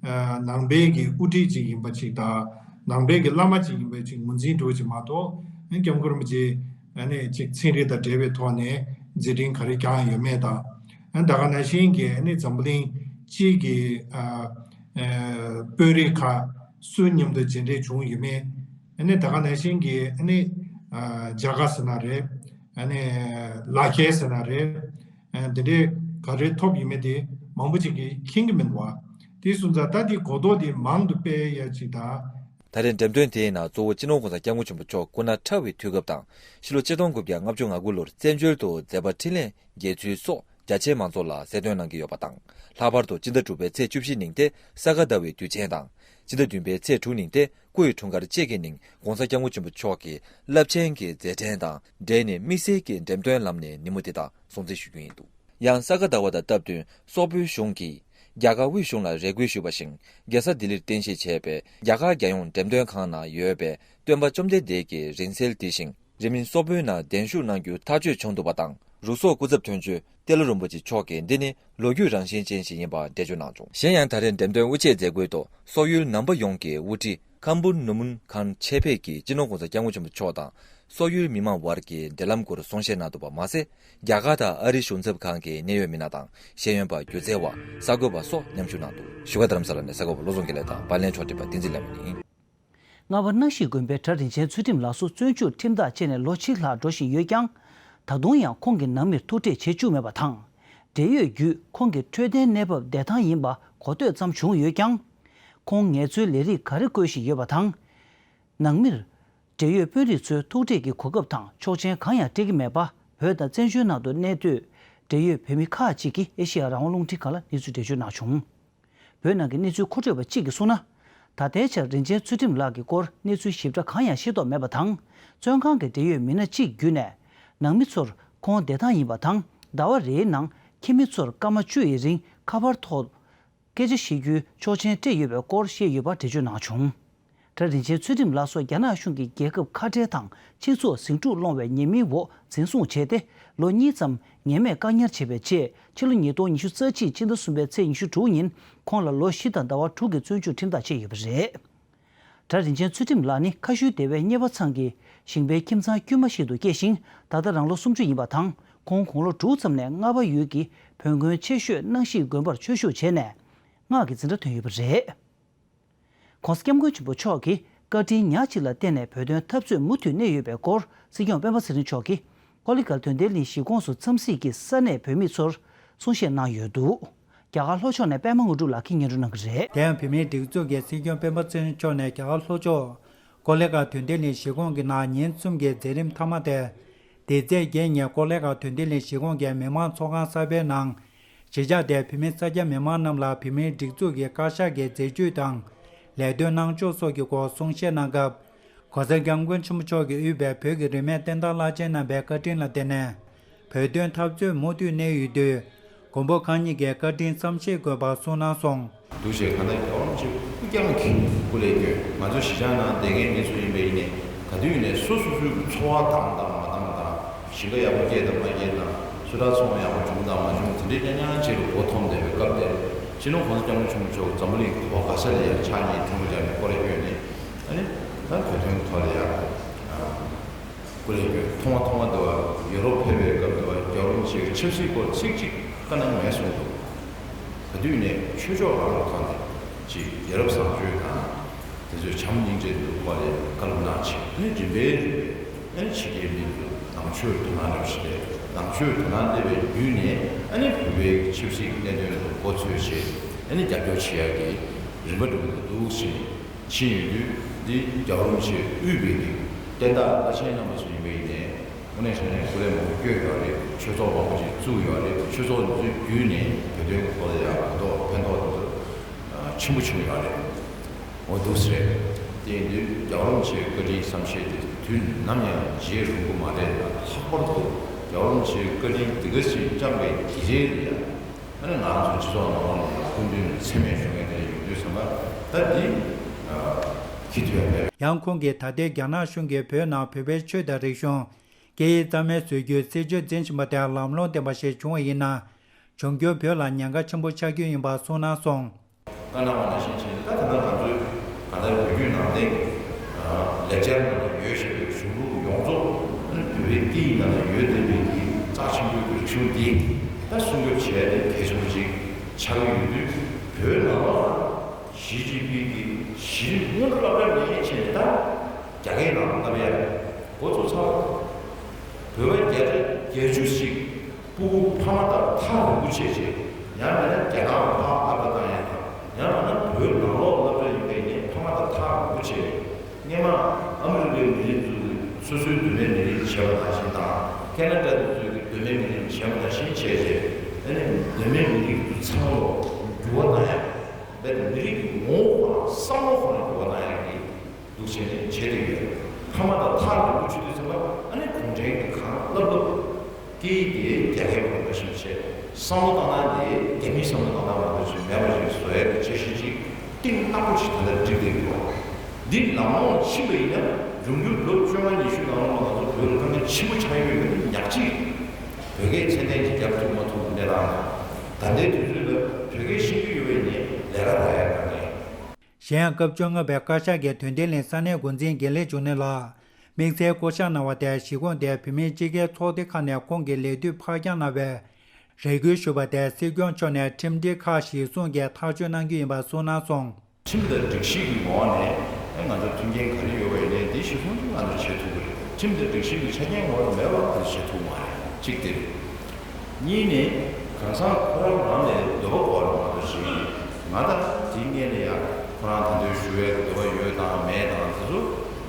ནང་པའི་གི་དབུ་ཁྲིད་ཅིག་ཡིན་པ་ཅིག་དང་། ནང་པའི་གི་བླ་མ་ཅིག་ཡིན་པ་ཅིག་ངོས་འཛིན་འགྲོ་ཅིག་མ་གཏོགས། ཨ་ནི་༸སྐྱབས་མགོན་རིན་པོ་ཆེ་ཨ་ནི་ཅིག་ཚན་རིག་དང་འབྲེལ་བའི་ཐོག་ནས་མཛད་འཕྲིན་ག་རེ་བསྐྱངས་ཡོད་མེད་དང་། ཨ་ནི་ད་ག་ནང་བཞིན་གྱི་ཨ་ནི་འཛམ་བུ་གླིང་སྤྱིའི་གི་ཨ་ཨ་དཔོན་རིགས་ཁག་སུ་མཉམ་དུ་མཇལ་འཕྲད་བྱུང་ཡོད་མེད། ཨ་ནི་ད་ག་ནང་བཞིན་གྱི་ཨ་ནི་ཨ་རྒྱ་གར་ཟེར་ན་རེད། ཨ་ནི་ལ་ཁེལ་ཟེར་ན་རེད། ཨ་འདི་འདྲའི་ག་རེ་ཐོབ་ཡོད་མེད་དེ་མང་པོ་ཅིག་གིས་མཁྱེན་གྱི་མི་འདུག་བ། དེ་སོང་ཙང་ད་དེ་གོ་རྟོགས་དེ་མང་དུ་སྤེལ་ཡ་ཅིག་དང་། ད་རེས་འགྲེམས་སྟོན་དེའི་ནང་གཙོ་བོ་སྤྱི་ནོར་༸གོང་ས་༸སྐྱབས་མགོན་ཆེན་པོ་མཆོག་སྐུ་ན་ཕྲ་བའི་དུས་སྐབས་དང་། ཕྱི་ལོ་ཆིག་སྟོང་དགུ་བརྒྱ་ལྔ་བཅུ་ང་དགུ་ལོར་བཙན་བྱོལ་དུ་མཛད་པ་འཕྲིན་ལས་རྒྱས་ཚུལ་སོགས་རྒྱ་ཆེའི་མང་ཚོགས་ལ་གསལ་སྟོན་གནང་གི་ཡོད་པ་དང་། ལྷག་པར་དུ་སྤྱི་ཟླ་དྲུག་པའི་ཚེས་བཅུ་བཞི་ཉིན་ཏེ་ས་ག་ཟླ་བའི་དུས་ཆེན་དང་། སྤྱི་ཟླ་བདུན་པའི་ཚེས་དྲུག་ཉིན་ཏེ་སྐུ་ཡི་འཁྲུངས་སྐར་བཅས་ཀྱི་ཉིན་༸གོང་ས་༸སྐྱབས་མགོན་ཆེན་པོ་མཆོག་གི་རླབས་ཆེན་གྱི་མཛད་འཕྲིན་དང་འབྲེལ་ནས་དམིགས་བསལ་གྱི་འགྲེམས་སྟོན་ལམ་ནས་ཉིན་མོ་དེ་དག་སྲུང་བརྩི་ཞུ་རྒྱུ་ཡིན་འདུག། ཡང་ས་ག་ཟླ་བ་དང་སྟབས་བསྟུན་སོག་པོའི་གཞུང་གིས་རྒྱ་གར་དབུས་གཞུང་ལ་རེ་སྐུལ་ཞུས་པ་བཞིན། རྒྱལ་ས་ལྡི་ལིར་རྟེན་གཞི་བྱས་པའི་རྒྱ་གར་རྒྱལ་ཡོངས་འགྲེམས་སྟོན་ཁང་ནང་ཡོད་པའི་སྟོན་པ་བཅོམ་ལྡན་འདས་ཀྱི་རིང་བསྲེལ་དེ་བཞིན་རིང་མིན་སོག་པོའི་ནང་གདན་ཞུ་གནང་རྒྱུ་ཐག་གཅོད་བྱུང་འདུག་པ་དང་། རུ་སོག་སྐུ་ཚབ་དོན་གཅོད་ཏེ་ལོ་རིན་པོ་ཆེ་མཆོག་གིས་འདི་ནི་ལོ་རྒྱུས་རང་བཞིན་ཅན་ཞིག་ཡིན་པ་འགྲེལ་བརྗོད་གནང་བྱུང་། གཞན་ཡང་ད་རེས་འགྲེམས་སྟོན་དབུ་འབྱེད་མཛད་སྒོའི་ཐོག་སོག་ཡུལ་ནང་པ་ཡོངས་ཀྱི་དབུ་ཁྲིད་ཁམ་བུ་ནུ་མུན་ཁང་ཆེ་ཕེད་ཀྱིས་སྤྱི་ནོར་༸གོང་ས་༸སྐྱབས་མགོན་ཆེན་པོ་མཆོག་དང་སོག་ཡུལ་མི་མང་དབར་གྱི་འབྲེལ་ལམ་སྐོར་གསུང་བཤད་གནང་འདུག་པ་མ་ཟད། རྒྱ་གར་དང་ཨ་རིའི་གཞུང་ཚབ་ཁང་གི་གནད་ཡོད་མི་སྣ་དང་ཤེས་ཡོན་པ་སྒྱུ་རྩལ་བ། གསར་འགོད་པ་སོགས་མཉམ་ཞུགས་གནང་འདུག། བཞུགས་སྒར་རྡ་རམ་ས་ལ་ནས་གསར་འགོད་པ་བློ་བཟང་དགེ་ལེགས་དང་པར་ལེན་ཕྱོགས་སྒྲིག་པ་བསྟན་འཛིན་ལེགས་མ་ཡིན། རྔ་བ་སྣང་ཞིག་དགོན་པའི་གྲྭ་རིན་ཆེན་ཚུལ་ཁྲིམས་ལགས་སུ་བཙོན་འཇུག་ཁྲིམས་ཐག་བཅད་ནས་ལོ་གཅིག་ལྷག་འགྲོ་བཞིན་ཡོད་ཀྱང་། ད་དུང་ཡང་ཁོང་གི་ནང་མིར་ཐུག་འཕྲད་བྱེད་བཅུག་མེད་པ་དང་། འབྲེལ་ཡོད་བརྒྱུད་ཁོང་གི་འཕྲོད་བསྟེན་གནས་བབ་བདེ་ཐང་ཡིན་པ་གོ་ཐོས་ཙམ་བྱུང་ཡོད་ཀྱང་། ཁོང་ངལ་རྩོལ་ལས་རིགས་ག་རེ་བཀོལ་བཞིན་ཡོད་པ་དང་། ནང་མིར་འབྲེལ་ཡོད་དཔོན་རིགས་ཚོའི་ཐུག་འཕྲད་ཀྱི་གོ་སྐབས་དང་ཆོག་མཆན་གང་ཡང་སྤྲད་ཀྱི་མེད་པ། བོད་དང་བཙན་བྱོལ་ནང་དུ་གནས་སྡོད་འབྲེལ་ཡོད་བོད་མི་ཁག་ཅིག་གིས་ཨེ་ཤེ་ཡ་རང་དབང་རླུང་འཕྲིན་ཁང་ལ་གནས་ཚུལ་འགྲེལ་བརྗོད་གནང་བྱུང་། བོད་ནང་གི་གནས་ཚུལ་མཁོ་སྤྲོད་པ་གཅིག་གིས་གསུངས་ན། ད་ལྟའི་ཆར་རིན་ཆེན་ཚུལ་ཁྲིམས་ལགས་ཀྱི་སྐོར་གནས་ཚུལ་ཞིབ་ཕྲ་གང་ཡང་ཤེས་རྟོགས་མེད་པ་དང་། བཙོན་ཁང་གི་འབྲེལ་ཡོད་མི་སྣ་གཅིག་བརྒྱུད་ནས། ནང་མི་ཚོར་ཁོང་བདེ་ཐང་ཡིན་པ་དང་། ཟླ་བ་རེའི་ནང་ཁྱིམ་མི་ཚོར་སྐར་མ་བཅུ་ཡི་རིང་ཁ་པར་ཐོག་སྐད་ཆ་བཤད་རྒྱུའི་ཆོག་མཆན་སྤྲད་ཡོད་པའི་སྐོར་བཤད་ཡོད་པ་འགྲེལ་བརྗོད་གནང་བྱུང་། གྲྭ་རིན་ཆེན་ཚུལ་ཁྲིམས་ལགས་སོགས་རྒྱ་ནག་གཞུང་གིས་རྒྱལ་ཁབ་ཁ་བྲལ་དང་སྤྱི་ཚོགས་ཟིང་འཁྲུག་སློང་བའི་ཉེས་མིང་འོག་འཛིན་བཟུང་བྱས་ཏེ་ལོ་གཉིས་ཙམ་ངེས་མེད་བཀག་ཉར་བྱས་པའི་རྗེས། ཕྱི་ལོ་ཉིས་སྟོང་ཉི་ཤུ་རྩ་གཅིག་ཕྱི་ཟླ་གསུམ་པའི་ཚེས་ཉི་ཤུ་དྲུག་ཉིན་ཁོང་ལ་ལོ་བཞི་དང་ཟླ་བ་དྲུག་གི་བཙོན་འཇུག་ཁྲིམས་ཐག་བཅད་ཡོད་པ་རེད། གྲྭ་རིན་ཆེན་ཚུལ་ཁྲིམས་ལགས་ནི་ཁ་ཤུལ་སྡེ་བའི་གཉེར་པ་ཚང་གི་ཞིང་པའི་ཁྱིམ་ཚང་དཀྱུས་མ་ཞིག་ཏུ་སྐྱེས་ཤིང་། ད་ལྟ་རང་ལོ་སུམ་ཅུ་ཡིན་པ་དང་། ཁོང་དགུང་ལོ་དྲུག་ཙམ་ནས་རྔ་བ་ཡུལ་གྱི་བོན་དགོན་ཆེ་ཤོས་སྣང་ཞིག་དགོན་པར་ཆོས་ཞུགས་བྱས་ནས་སྔགས་ཀྱི་འཛིན་གྲྭ་ཐོན་ཡོད་པ་རེད། ༸གོང་ས་༸སྐྱབས་མགོན་ཆེན་པོ་མཆོག་གིས་བཀའ་དྲིན་ཉག་གཅིག་ལ་བརྟེན་ནས་བོད་དོན་འཐབ་རྩོད་མུ་མཐུད་གནས་ཡོད་པའི་སྐོར་སྲིད་སྐྱོང་སྤེན་པ་ཚེ་རིང་མཆོག་གིས་ཀོ་ལི་གྷལ་དོན་ལྡན་གླིང་གཞིས་ཁོངས་སུ་འཚམས་གཟིགས་ཀྱིས་ས་གནས་བོད་མི་ཚོར་གསུང་བཤད་གནང་ཡོད་འདུག། རྒྱ་གར་ལྷོ་ཕྱོགས་ནས་པད་མ་དངོས་གྲུབ་ལགས་ཀྱིས་སྙན་སྒྲོན་གནང་གི་རེད། དེ་ཡང་བོད་མིའི་སྒྲིག་འཛུགས་ཀྱི་སྲིད་སྐྱོང་སྤེན་པ་ཚེ་རིང་མཆོག་ནས་རྒྱ་གར་ལྷོ་ཕྱོགས་ཀོ་ལི་གྷལ་དོན་ལྡན་གླིང་གཞིས་ཁོངས་ཀྱི་ནང་ཉིན་གསུམ་གྱི་མཛད་རིམ་མཐའ་མ་དེ། འདི་ཚེས་བརྒྱད་ཉིན་ཀོ་ལི་གྷལ་དོན་ལྡན་གླིང་གཞིས་ཁོངས་ཀྱི་མི་མང་ཚོགས་ཁང་གསར་པའི་ནང་། གཞིས་ཆགས་དེའི་བོད་མི་ས་སྐྱ་མི་མང་རྣམས་ལ་བོད་མིའི་སྒྲིག་འཛུགས་ཀྱི་བཀའ་ཤག་གི་མཛད་ཇུས་དང་ལས་དོན་གནང་ཕྱོགས་སོགས་ཀྱི་སྐོར་གསུང་བཤད་གནང་སྐབས། ༸གོང་ས་༸སྐྱབས་མགོན་ཆེན་པོ་མཆོག་གིས་དབུས་པའི་བོད་ཀྱི་རིས་མེད་བསྟན་རྟགས་བླ་ཆེན་རྣམ་པའི་བཀའ་དྲིན་ལ་བརྟེན་ནས་བོད་དོན་འཐབ་རྩོད་མུ་མཐུད་གནས་ཡོད་དུས། མགོན་པོ་གང་ཉིད་ཀྱི་བཀའ་དྲིན་བསམ་ཤེས་དགོས་པ་གསུངས་གནང་སོང་། འདུག་བྱས་གང་ལྟར་རྒྱལ་བ་རིན་པོ་ཆེ་སྐུ་རྐྱང་གི་སྐུ་ལས་བསྐྱོན། ང་ཚོ་གཞིས་ཆགས་ནང་བསྡད་མཁན་མི་ཚོ་ཡིན་པ་ཡིན་ནའི་ག་དུས་ཡིན་ནའི་སོ་སོ་སོའི་འཚོ་བ་དང་དང་མ་དང་དང་ཞིང་ཁ་ཡག་པོ་སྐྱེས་དང་མ་སྐྱེས་དང་སུ་དག་ཚོང་ཡག་པོ་བྱུང་དང་མ་བྱུང་དེ་འདྲའི་རྐྱང་རྐྱང་བྱས་ལ་མགོ་འཐོམས་བསྡད་པའི་སྐབས་དེར་སྤྱི་ནོར་༸གོང་ས་༸སྐྱབས་མགོན་ཆེན་པོ་མཆོག་འཛམ་བུ་གླིང་ག་བ་ག་ས་ལ་ཡང་ཕྱག་གཉིས་ཐལ་མོ་སྦྱར་ནས་སྐོར་ར་བསྐྱོན་ནས་ཨ་ནི་ད་བོད་དོན་གྱི་ཐོག་ལ་ཡང་། སྐུ་ལས་བསྐྱོན། ཐོག་མ་ཐོག་མ་དུ་བ་ཡོ་རོབ་ཕེབས་པའི་སྐབས་དུ་བ་རྒྱལ་བ་རིན་པོ་ཆེ་གི་ཆབ་སྲིད་སྐོར་ཚིག་གཅིག་བཀའ་གནང་མེད་གསུངས་འདུག་ག་དུས་ནས་ཆོས་ཕྱོགས་རང་ལ་ཐོག་ནས་ཅིག་ཡ་རབས་བཟང་སྤྱོད་དང་དེ་ཚོའི་བྱམས་སྙིང་རྗེ་འདུག་པ་ལས་བཀའ་སློབ་གནང་ཆེད་ཨ་ནི་རིམ་པས་རིམ་པས་ཨ་ནི་ཕྱི་རྒྱལ་མི་ཚོ་ནང་ཆོས་དོ་སྣང་རེ་བྱས་ནང་ཆོས་དོ་སྣང་སླེབས་པའི་བརྒྱུད་ནས་ཨ་ནི་བོད་པའི་ཆབ་སྲིད་ཀྱི་གནད་དོན་ལ་མགོ་འཚོས་བྱས་ཨ་ནི་རྒྱབ་སྐྱོར་བྱེད་ཡག་གི་རིམ་པ་འགྲོ་གི་འདུག་ཟེར་ནས། ཕྱིན་ཡོད་དུས་འདི་རྒྱལ་བ་རིན་པོ་ཆེ་དབུས་པའི་གི་བསྟན་བདག་བླ་ཆེན་རྣམ་པ་ཚོ་ཡིན་པ་ཡིན་ནའི་དངོས་གནས་བྱས་ན་སྐུ་ལས་མང་པོ་བསྐྱོན་ཡོད་རེད། ཆོས་ཚོགས་མང་པོ་ཅིག་བཙུགས་ཡོད་རེད། ཆོས་ཚོགས་འདི་ཚོའི་བརྒྱུད་ནས་བོད་དོན་གྱི་ཐོག་ལ་ཡང་གོ་རྟོགས་ཕན་ཐོགས་འདི་ཚོ་ཆེན་པོ་བྱུང་ཡོད་རེད། འོ་འདུག་སེ་རེད། དེ་ཡིན་དུས་རྒྱལ་བ་རིན་པོ་ཆེའི་བཀའ་དྲིན་བསམ་ཤེས་དེ་དུས་ནམ་ཡང་བརྗེད་རུང་གི་མ་རེད། ལྷག་པར་དུ་རྒྱལ་བ་རིན་པོ་ཆེའི་བཀའ་དྲིན་འདི་ག་ཞིག་བསྐྱངས་པའི་དེ་རིང་ལ་ཡང་། ཨ་ནི་ང་ཚོ་སྤྱི་ཚོགས་ནང་ལོགས་ནས་སྐུ་མདུན་ནས་མཚན་སྨད་ཞུ་མཁན་དེ་འདྲ་ཡོང་དུས་ཙམ་པ་ད་འདི་ཁྱི་ཐུ་ཡང་ཕེབས། ཡང་ཁོང་གིས་ད་ལྟའི་རྒྱ་ནག་གཞུང་གིས་བོད་ནང་བོད་པའི་ཆོས་དང་རིག་གཞུང་། སྐད་ཡིག་རྩ་མེད་བཟོ་རྒྱུའི་སྲིད་བྱུས་འཛིན་བཞིན་པ་དེ་ལམ་ལྷོང་ལྡན་པ་ཞིག་བྱུང་བ་ཡིན་ན། འབྱུང་འགྱུར་བོད་ལ་ཉེན་ཁ་ཆེན་པོ་ཆགས་རྒྱུ་ཡིན་པ་གསུངས་གནང་སོང་། བཀའ་གནང་བ་ནང་བཞིན་བྱས་ནས་ད་ད་ལྟ་ང་ཚོའི་ག་ད་བོད་བརྒྱུད་ནང་བསྟན་གྱི་ལེགས་སྦྱར་ནང་ལ་ཡོད་བཞིན་པའི་གཞུང་ལུགས་ཡོངས་རྫོགས་བོད་པའི་སྐད་ཡིག་ནང་ལ་ཡོད་བསྡད་པའི་གི་རྩ་ཆེན་པོའི་རིག་གཞུང་འདི་ད་སྲུང་སྐྱོབ་བྱས་ཏེ་གལ་ཆེན་པོ་ཅིག་ཆགས་ཀྱི་ཡོད་དུས་བོད་ནང་ལོགས་ལ་ཞི་ཅིན་ཕིང་གི་གཞི་རིམ་སྔོན་འགྲོ་སློབ་གྲྭ་ནས་བྱས་ནས་ད་རྒྱ་སྐད་ནང་བསླབ་ཡ་འགོ་བཙུགས་ཚར་བ། བོད་པ་བརྒྱ་ཆ་བརྒྱད་ཅུ་ཞིག་སྤུ་གུ་ཕ་མ་དང་ཐག་རིང་པོ་བྱས་བྱས། ཡང་མིན་ན་རྒྱ་ནག་ལ་ཕར་ཨ་ཕ་བཏང་ཡ་དང་། ཡང་མིན་ན་བོད་ནང་ལོགས་སློབ་གྲྭ་ཡིན་པའི་ནས་ཕ་མ་དང་ཐག་རིང་པོ་བྱས། སྔན་མ་ཨ་མི་རི་ཀའི་མི་རིགས་ཚོ་གིས་སོ་སོའི་གདོད་མའི་མི་རིགས་བྱས་པ་ནང་བཞིན་དང་། ཁེ་ན་ཌ་དེ་ཚོ་གིས་གདོད་མའི་མི་རིགས་བྱས་པ་ནང་བཞིན་བྱས་བྱས། ཨ་ནི་གདོད་མའི་མི་རིགས་ཚོ་ཚང་མ་ལ་འགྱུར་བ་བཏང་ཡ། དཔེར་ན་མི་རིགས་ཀྱི་ངོ་བོ་ཁོ་ན་བསམ་བློ་ཁོ་ན་འགྱུར་བ་བཏང་ཡ་གི་འདུག་བྱས་ནས་བྱེད་དེ་ཡོད། ཕ་མ་དང་ཐག་རིང་པོ་བྱེད་དུས་ཙམ་པ་ཨ་ནི་གུང་ཁྲན་གྱིས་གང་བསླབ་བསླབ། སྐད་ཡིག་དེ་རྒྱ་སྐད་མ་ཡིན་པ་ཞིག་བྱས། བསམ་བློ་བཏང་སྟངས་དེ་རྒྱ་མིའི་བསམ་བློ་བཏང་སྟངས་མ་འདྲ་ཞིག་མེད་པ་ཞིག་བཟོ་ཡ་གི་འཆར་གཞི་ཅིག་གཏིང་ནག་པོ་ཞིག་ད་ལྟ་བསྒྲིགས་བསྡད་ཡོད། འདི་ལམ་ལྷོང་ཕྱིན་པ་ཡིན་ན་འབྱུང་འགྱུར་ལོ་བཅོ་ལྔ་ཉི་ཤུ་ནང་ལོགས་ང་ཚོ་བོད་ལ་དཀའ་ངལ་ཆེན་པོ་ཆགས་ཡོད་པའི་ཉག་གཅིག་བོད་སྐད་ཚད་ལྡན་ཅིག་རྒྱབ་ཐུབ་མ་ཐུབ་གནས་སྟངས་དང་། ད་ལྟའི་དུས་ཚོད་ལ་བོད་སྐད་ཤེས་ཀྱི་ཡོད་པ་ཡིན་ནའི་ལས་ཀ་རག་ཡ་དཀའ་ངལ། གཞན་ཡང་སྐབས་བཅོ་ལྔ་པའི་བཀའ་ཤག་གི་དོན་ལྡན་གླིང་ས་གནས་འགོ་འཛིན་དགེ་ལེགས་འབྱུང་གནས་ལགས་དམིགས་བསལ་བསྐོ་བཞག་གནང་བ་དེ་གཞིས་ཁོངས་དེའི་བོད་མིའི་སྤྱི་སྒེར་ཚོགས་སྡེ་ཁག་ནས་ཁོང་གི་ལས་དུས་ཕར་འགྱངས་གནང་བའི་རེ་སྐུལ་ཞུས་པ་དེ་སྲིད་སྐྱོང་མཆོག་ནས་ཁྲིམས་སྒྲིག་ཁག་གཞིར་བཟུང་གིས་ཐག་གཅོད་གནང་རྒྱུ་ཡིན་པ་གསུངས་གནང་སོང་། ཁྲིམས་དང་སྒྲིག་གཞི་གི་ངོ་བོ་ནས་ཨེ་ང་ཚོ་མཐུན་རྐྱེན་ག་རེ་ཡོད་པ་ཡིན་ནའི་འདི་གཞིར་བཟུང་གིས་ང་ཚོ་བྱེད་ཐུབ་ཀྱི་རེད། ཁྲིམས་དང་སྒྲིག་གཞི་གི་ཆ་རྐྱེན་ངོ་བོ་མེད་པར་ང་ཚོ་བྱེད་ཐུབ་མ་རེད། གཅིག་དེ་རེད། གཉིས་ནས་གང་ཟག་ཁོ་རང་རང་ལ་འདོད་པ་སྐོར་མ་གཏོགས་ཤིག་ང་ད་དེའི་སྔོན་ནས་ཡང་ཁོ་རང་ད་དུང་ཞུ་བའི་འདོད་པ་ཡོད་དང་མེད་དང་དེ་ཚོ་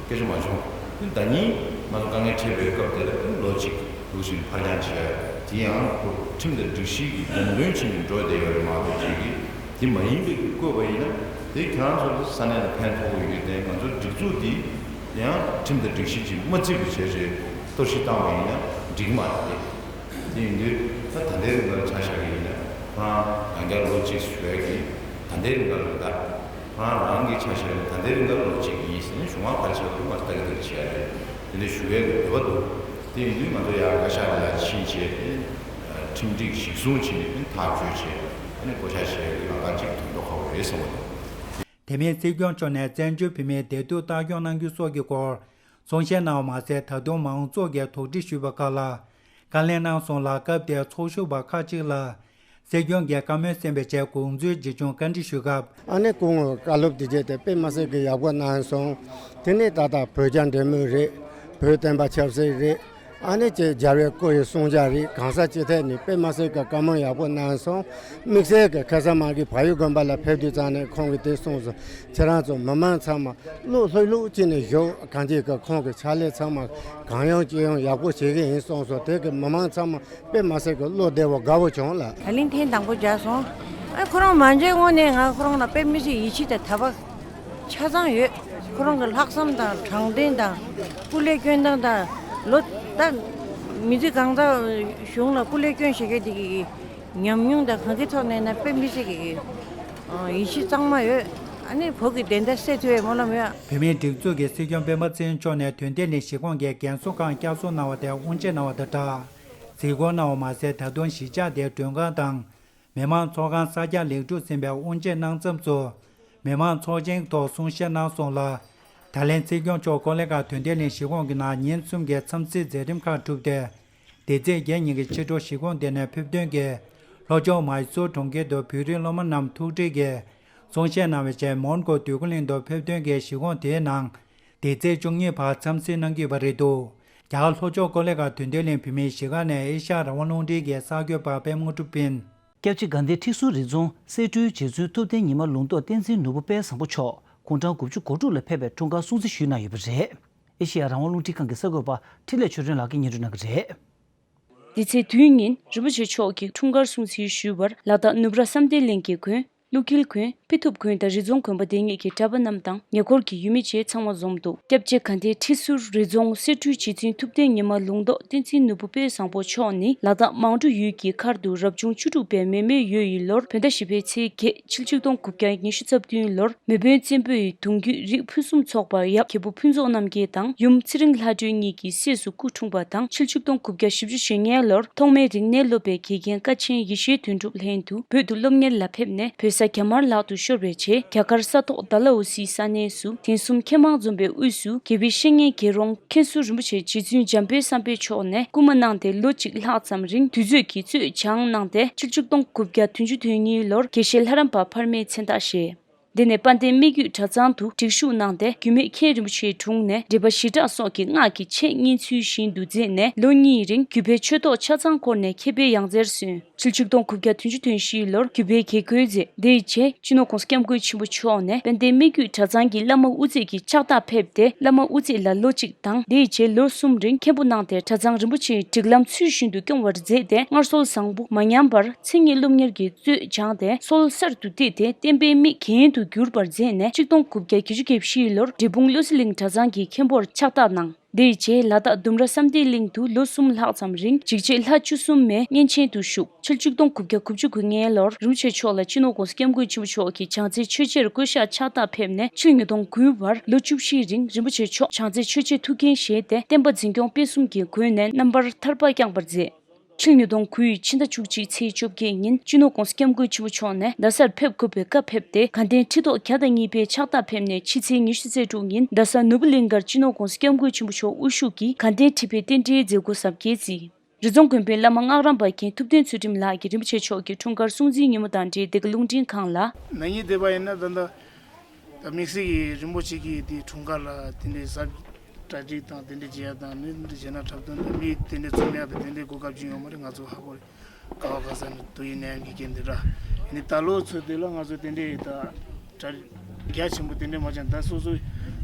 སྐད་ཆ་མ་བྱུང་། ད་ནི་ང་ཚོ་དཀའ་ངལ་འཕྲད་པའི་སྐབས་དེ་ལ་ལོ་གཅིག་ལུགས་བཞིན་ཕར་འགྱངས་བྱས། དེ་ཡང་ཁོ་ཁྲིམས་དང་སྒྲིག་གཞི་གི་དགོངས་དོན་བྱས་ནས་འགྲོ་བསྡད་ཡོད་རེད་མ་གཏོགས་ཅིག་གིས་དེ་མ་ཡིན་པའི་བཀོད་པ་ཡིན་ན་དེ་ཁྱེད་རང་ཚོ་ས་གནས་ལ་ཕན་ཐོགས་ཀྱི་ཡོད་དེ་ང་ཚོ་སྒྲིག་འཛུགས་འདི་ཡང་ཁྲིམས་དང་སྒྲིག་གཞི་ཅིག་མ་བརྩི་བ་བྱས་བྱས་གཏོར་བཤིག་བཏང་བ་ཡིན་ན་འགྲིག་མ་རེད། དེ་ཡིན་དུས་ད་ད་ལྟའི་རིང་ལ་ཆ་བཞག་གི་ཡིན་ན་ཁོ་རང་ཡང་བསྐྱར་ལོ་གཅིག་ཞུ་ཡ་གི་ད་ལྟའི་རིང་ལ་ད་ཁོ་རང་རང་གི་ཆ་བཞག་གི་ད་ལྟའི་རིང་ལ་ལོ་གཅིག་ཡིན་ཟེར་ནས་གཞུང་མང་ག་རེ་བྱས་པ་ང་ཚོ་ལྟ་གི་ལྟ་གི་བྱས་རེད། དེ་འདྲ་ཞུ་ཡ་གི་འདོད་པ་འདུག་དེ་ཡིན་དུས་ང་ཚོ་ཡང་བཀའ་ཤག་ལ་ཕྱིན་བྱས་ཁྲིམས་སྒྲིག་གཞིར་བཟུང་བྱས་ནས་ཐག་གཅོད་བྱས་ཨ་ནི་བསྐོ་བཞག་བྱས་ཡ་གི་ལམ་ཁ་ཅིག་དོན་ཐོག་ཁ་པོ་རེད་བསམ་གི་འདུག་དེ་མིན་སྲིད་སྐྱོང་མཆོག་ནས་བཙན་བྱོལ་བོད་མིའི་བདེ་སྡུག་ལྟ་སྐྱོང་གནང་རྒྱུ་སོགས་ཀྱི་སྐོར་གསུང་བཤད་གནང་བ་མ་ཟད། ད་དུང་མང་ཚོགས་ཀྱིས་དོགས་འདྲི་ཞུས་པ་ཁག་ལ་བཀའ་ལན་གནང་སོང་ལ། སྐབས་དེར་ཚོགས་ཞུགས་པ་ཁག་ཅིག་ལ་སྲིད་སྐྱོང་གིས་བཀའ་མོལ་གསན་པའི་ཆེད་དགོངས་ཚུལ་ཇི་བྱུང་བཀའ་འདྲི་ཞུས་སྐབས། ཨ་ནེ་སྐུ་ངོ་བཀའ་སློབ་དེ་བྱས་ཏེ་དཔེ་མ་སྲིད་ཀྱི་ཡག་པོ་གནང་སོང་། དེ་ནས་ད་ལྟ་བོད་རྒྱ་འབྲེལ་མོལ་རེད། བོད་བསྟན་པ་ཆབ་སྲིད་རེད། ཨ་ནེ་ཅེས་རྒྱལ་བའི་སྐུ་ཡི་གསུང་བྱ་རེད། གང་ཟག་སྤྱི་ཐད་ནས་དཔེ་མ་སྲིད་ཀྱི་བཀའ་མོལ་ཡག་པོ་གནང་སོང་། དམིགས་བསལ་གྱི་ཁ་སང་མ་གི་བལ་ཡུལ་དགོན་པ་ལ་ཕེབས་དུས་ཙང་ནས་ཁོང་གིས་དེ་གསུངས་སོང་། ཁྱེད་རང་ཚོ་མི་མང་ཚང་མ་བློ་ལྷོད་ལྷོད་བྱས་ནས་བཞུགས། གང་ཅི་གི་ཁོང་གི་ཕྱག་ལས་ཚང་མ་གང་ཡོང་ཅི་ཡོང་ཡག་པོ་བྱེད་ཀྱི་ཡིན་གསུངས་སོང་། དེ་གི་མི་མང་ཚང་མ་དཔེ་མ་སྲིད་ཀྱི་བློ་བདེ་བོ་དགའ་བོ་བྱུང་ལ། ད་ལན་ཐེངས་དང་པོ་མཇལ་སོང་། ཨ་ཁོ་རང་མ་མཇལ་སྔོན་ནས་ང་ཁོ་རང་ལ་དཔེ་མི་སྲིད་ཡིད་ཆེས་དང་དད་པ་ཆ་ཚང་ཡོད། ཁོ་རང་གི་ལྷག་བསམ་དང་དྲང་བདེན་དང་སྐུ་ལས་སྐྱོན་སྟངས་དང་ལོ་ད་མི་ཚེ་གང་ཙམ་གཞུང་ལ་སྐུ་ལས་སྐྱོན་བྱེད་མཁན་དེ་གི་ ཉམས་མྱོང་དང་གང་གི་ཐོག་ནས་ན་དཔེ་མི་སྲིད་ཀྱི་ཡིད་ཆེས་གཙང་མ་ཡོད། ཨ་ནི་བོད་ཀྱི་བདེན་མཐའ་གསལ་ཐུབ་པའི་སྨོན་ལམ་ཡོད། བོད་མིའི་སྒྲིག་འཛུགས་ཀྱི་སྲིད་སྐྱོང་སྤེན་པ་ཚེ་རིང་མཆོག་ནས་དོན་ལྡན་གླིང་གཞིས་ཁོངས་ཀྱི་རྒན་གསོ་ཁང་བསྐྱར་གསོ་གནང་བ་དེར་དབུ་འབྱེད་གནང་བ་དང་སྦྲགས། གཟིགས་སྐོར་གནང་བ་མ་ཟད། ད་དུང་གཞིས་ཆགས་དེའི་མགྲོན་ཁང་དང་མི་མང་ཚོགས་ཁང་གསར་རྒྱག་ལེགས་གྲུབ་ཟིན་པའི་དབུ་འབྱེད་གནང་མཚམས་སུ། མི་མང་ཚོགས་ཆེན་ཐོག་གསུང་བཤད་གནང་སོང་ལ། ད་ལན་སྲིད་སྐྱོང་མཆོག་ཀོ་ལི་གྷལ་དོན་ལྡན་གླིང་གཞིས་ཁོངས་ཀྱི་ནང་ཉིན་གསུམ་གྱི་འཚམས་གཟིགས་མཛད་རིམ་ཁག་གྲུབ་སྟེ། འདི་ཚེས་བརྒྱད་ཉིན་གྱི་ཕྱི་དྲོ་གཞིས་ཁོངས་དེ་ནས་ཕེབས་ཐོན་གྱིས་ལྷོ་ཕྱོགས་མཱི་སུར་གྲོང་ཁྱེར་དུ་བོད་རིགས་སློབ་མ་རྣམས་ཐུགས་ཁྲལ་གྱིས་གསུང་བཤད་གནང་བའི་རྗེས། མོན་གྷོ་འདོད་རྒུ་གླིང་དུ་ཕེབས་ཐོན་གྱིས་གཞིས་ཁོངས་དེའི་ནང་འདི་ཚེས་བཅུ་གཉིས་བར་འཚམས་གཟིགས་གནང་གི་ཡོད་པ་རེད་འདུག་རྒྱ་གར་ལྷོ་ཕྱོགས་ཀོ་ལི་གྷལ་དོན་ལྡན་གླིང་བོད་མིའི་གཞིས་ཀ་ནས་ཨེ་ཤ་ཡ་རང་དབང་རླུང་འཕྲིན་གྱི་གསར་འགོད་པ་པད་མ་དངོས་གྲུབ་ཡིན། སྐྱབས་རྗེ་དགའ་ལྡན་ཁྲི་ཟུར་རི་རྫོང་སེ་འབྲུའི་རྗེ་བཙུན་ཐུབ་བསྟན་ཉི་མ་ལུང་རྟོགས་བསྟན་འཛིན་ནོར་བུ་དཔལ་བཟང་པོ་མཆོག་དགུང་གྲངས་དགུ་བཅུ་གོ་དྲུག་ལ་ཕེབས་པའི་འཁྲུངས་སྐར་སྲུང་བརྩི་ཞུས་གནང་ཡོད་པ་རེད། ཨེ་ཤེ་ཡ་རང་དབང་རླུང་འཕྲིན་ཁང་གི་གསར་འགོད་པ་འཕྲིན་ལས་ཆོས་སྒྲོན་ལགས་ཀྱིས་སྙན་སྒྲོན་གནང་གི་རེད། འདི་ཚེས་བདུན་ཉིན་རིན་པོ་ཆེ་མཆོག་གི་འཁྲུངས་སྐར་སྲུང་བརྩི་ཞུས་པར། ལ་དྭགས་ནུབ་ར་བསམ་གཏན་གླིང་གི་དགོན། ཀླུ་འཁྱིལ་དགོན། དཔེ་ཐུབ་དགོན་དང་རི་རྫོང་དགོན་པ་དེ་གཉིས་ཀྱི་གྲྭ་པ་རྣམས་དང་ཉེ་འཁོར་གྱི་ཡུལ་མི་བཅས་ཚང་མ་འཛོམས་འདུག་སྐྱབས་རྗེ་དགའ་ལྡན་ཁྲི་ཟུར་རི་རྫོང་སེ་འབྲུའི་རྗེ་བཙུན་ཐུབ་བསྟན་ཉི་མ་ལུང་རྟོགས་བསྟན་འཛིན་ནོར་བུ་དཔལ་བཟང་པོ་མཆོག་ནི་ལ་དྭགས་མང་གྲུ་ཡུལ་གྱི་མཁར་དུ་རབ་བྱུང་བཅུ་དྲུག་པའི་མེ་མེ་ཡོས་ཡི་ལོར་བོད་ཟླ་བཞི་པའི་ཚེས་བརྒྱད། ཕྱི་ལོ་ཆིག་སྟོང་དགུ་བརྒྱ་ཉི་ཤུ་རྩ་བདུན་ལོར་མེས་དབོན་བཙན་པོ་ཡི་གདུང་རྒྱུད་རིགས་ཕུན་སུམ་ཚོགས་པ་ཡབ་རྒྱལ་པོ་ཕུན་ཚོགས་རྣམ་རྒྱལ་དང་ཡུམ་ཚེ་རིང་ལྷ་སྒྲོན་གཉིས་ཀྱི་སྲས་སུ་སྐུ་འཁྲུངས་པ་དང་། ཕྱི་ལོ་ཆིག་སྟོང་དགུ་བརྒྱ་བཞི་བཅུ་ཞེ་ལྔའི་ལོར་ཐོགས་མེད་རིག་གནས་སློབ་པའི་དགེ་རྒན་ཀ་ཆེན་ཡེ་ཤེས་དོན་གྲུབ་ལྷན་དུ་བོད་དུ་སློབ་གཉེར་ལ་ཕེབས་ནས། བོད་ས་རྒྱ་དམར་ལག་ཏུ་ཤོར་བའི་རྗེས། རྒྱ་གར་ས་ཐོག་ཌལ་ཧོ་སིའི་ས་གནས་སུ་གདན་གསུམ་མཁས་མང་འཛོམས་པའི་དབུས་སུ་དགེ་བའི་བཤེས་གཉེན་རྒྱལ་རོང་མཁན་ཟུར་རིན་པོ་ཆེ་རྗེ་བཙུན་འཇམ་དཔལ་བསམ་འཕེལ་མཆོག་ནས་སྐུལ་མ་གནང་སྟེ། ལོ་གཅིག་ལྷག་ཙམ་རིང་དུས་ཚོད་ཀྱི་གཙོས་སྦྱངས་གནང་སྟེ། ཕྱི་ལོ་ཆིག་སྟོང་དགུ་བརྒྱ་བདུན་ཅུ་དོན་གཉིས་ལོར་དགེ་བཤེས་ལྷ་རམས་པ་འཕར་མའི་མཚན་རྟགས་བཞེས། འདི་ནས་དཔལ་ལྡན་སྨད་རྒྱུད་གྲྭ་ཚང་དུ་སྒྲིག་ཞུགས་གནང་སྟེ། རྒྱུད་སྨད་མཁན་རིན་པོ་ཆེའི་དྲུང་ནས་འགྲེལ་པ་བཞི་སྦྲགས་སོགས་ཀྱི་སྔགས་ཀྱི་ཆས་མཉེས་ཚུལ་བཞིན་དུ་མཛད་ནས། ལོ་གཉིས་རིང་རྒྱུད་པའི་ཆོས་ཐོག་ཆ་ཚང་བསྐོར་ནས་མཁས་པའི་ཡང་རྩེར་སོན། ཕྱི་ལོ་ཆིག་སྟོང་དགུ་བརྒྱ་བདུན་ཅུ་དོན་བཞི་ལོར་རྒྱུད་པའི་དགེ་བསྐོས་མཛད། དེའི་རྗེས་སྤྱི་ནོར་༸གོང་ས་༸སྐྱབས་མགོན་ཆེན་པོ་མཆོག་ནས་དཔལ་ལྡན་སྨད་རྒྱུད་གྲྭ་ཚང་གི་བླ་མ་དབུ་མཛད་ཀྱི་ཕྱག་རྟགས་ཕེབས་ཏེ། བླ་མ་དབུ་མཛད་ལ་ལོ་གཅིག་དང་། དེའི་རྗེས་ལོ་གསུམ་རིང་མཁན་པོ་གནང་སྟེ། གྲྭ་ཚང་རིན་པོ་ཆེའི་སྒྲིག་ལམ་ཚུལ་བཞིན་དུ་སྐྱོང་བར་མཛད་དེ། སྔར་སྲོལ་བཟང་པོ་མ་ཉམས་པར་མཚན་ཉིད་སློབ་གཉེར་གྱི་གཙོས་སྦྱངས་ཏེ། སྲོལ་གསར་དུ་བཏོད་དེ་བསྟན་པའི་མིག་རྒྱན་དུ་གྱུར་པར་མཛད་ནས། ཆིག་སྟོང་དགུ་བརྒྱ་བརྒྱད་ཅུ་གྱ་བཞི་ལོར་འབྲས་སྤུངས་བློ་གསལ་གླིང་གྲྭ་ཚང་གི་མཁན་པོར་ཕྱག་རྟགས་གནང་། དེའི་རྗེས་ལ་དྭགས་ལྡུམ་ར་བསམ་གཏན་གླིང་དུ་ལོ་གསུམ་ལྷག་ཙམ་རིང་འཇིགས་བྱེད་ལྷ་བཅུ་གསུམ་མའི་གཉན་ཆེན་དུ་བཞུགས། ཕྱི་ལོ་ཆིག་སྟོང་དགུ་བརྒྱ་དགུ་བཅུ་གོ་ལྔའི་ལོར་རིན་པོ་ཆེ་མཆོག་ལ་སྤྱི་ནོར་༸གོང་ས་༸སྐྱབས་མགོན་ཆེན་པོ་མཆོག་གིས་བྱང་རྩེ་ཆོས་རྗེར་བསྐོ་གཞག་ཕྱག་རྟགས་ཕེབས་ནས། ཕྱི་ལོ་ཉིས་སྟོང་དགུའི་བར་ལོ་བཅུ་བཞི་རིང་རིན་པོ་ཆེ་མཆོག་བྱང་རྩེ་ཆོས་རྗེ་ཐུགས་འགན་བཞེས་ཏེ། བསྟན་པ་འཛིན་སྐྱོང་སྤེལ་གསུམ་གྱི་སྒོ་ནས་རྣམ་པར་ཐར་པ་བསྐྱངས་པར་མཛད། ཕྱི་ལོ་ཉིས་སྟོང་དགུའི་ཕྱི་ཟླ་བཅུ་གཅིག་ཚེས་བཅོ་བརྒྱད་ཉིན་སྤྱི་ནོར་༸གོང་ས་༸སྐྱབས་མགོན་ཆེན་པོ་མཆོག་ནས་རྡ་སར་ཕེབས་དགོས་པའི་བཀའ་ཕེབས་ཏེ། དགའ་ལྡན་ཁྲི་ཐོག་བརྒྱ་དང་གཉིས་པའི་ཕྱག་རྟགས་ཕེབས་ནས། ཕྱི་ཚེས་ཉི་ཤུ་རྩ་དྲུག་ཉིན་རྡ་ས་ནོར་བུ་གླིང་གར་སྤྱི་ནོར་༸གོང་ས་༸སྐྱབས་མགོན་ཆེན་པོ་མཆོག་དབུ་བཞུགས་ཀྱིས་དགའ་ལྡན་ཁྲི་པའི་རྟེན་འབྲེལ་མཛད་སྒོ་གཟབ་རྒྱས་བརྩིས། རི་རྫོང་དགོན་པའི་བླ་མ་སྔགས་རམས་པ་མཁན་ཐུབ་བསྟན་ཚུལ་ཁྲིམས་ལགས་ཀྱིས་རིན་པོ་ཆེ་མཆོག་གི་འཁྲུངས་སྐར་སྲུང་བརྩིའི་ཉིན་མོ་དང་འབྲེལ་འདི་ག་རླུང་འཕྲིན་ཁང་ལ། ན་ནིང་འདས་པ་ཡིན་ན་ད་ལྟ་ད་དམིགས་བསལ་གྱི་རིན་པོ་ཆེ་གི་དེའི་འཁྲུངས་སྐར་ལ་དེ་འདྲའི་གཟབ་གྲ་སྒྲིག་དང་དེ་འདྲ་བྱེད་ཡ་དང་། ནི་འདི་བྱས་ན་འཁྲབ་སྟོན་དང་མི་དེ་འདྲ་འཛོམས་ཡ་དང་དེ་འདྲའི་གོ་སྐབས་ཅིག་ཡོད་མ་རེད། ང་ཚོ་ཧ་གོ་རེད། ག་བ་ག་ས་ནས་དུ་ཡིན་ནའི་གི་རྐྱེན་དེ་འདྲ་ཡིན་ནི། ད་ལོ་ཚོད་དེ་ལ་ང་ཚོ་དེ་འདྲའི་ད་གྲ་རྒྱ་ཆེན་པོ་དེ་འདྲ་མ་བྱས། ད་སོ་སོའི་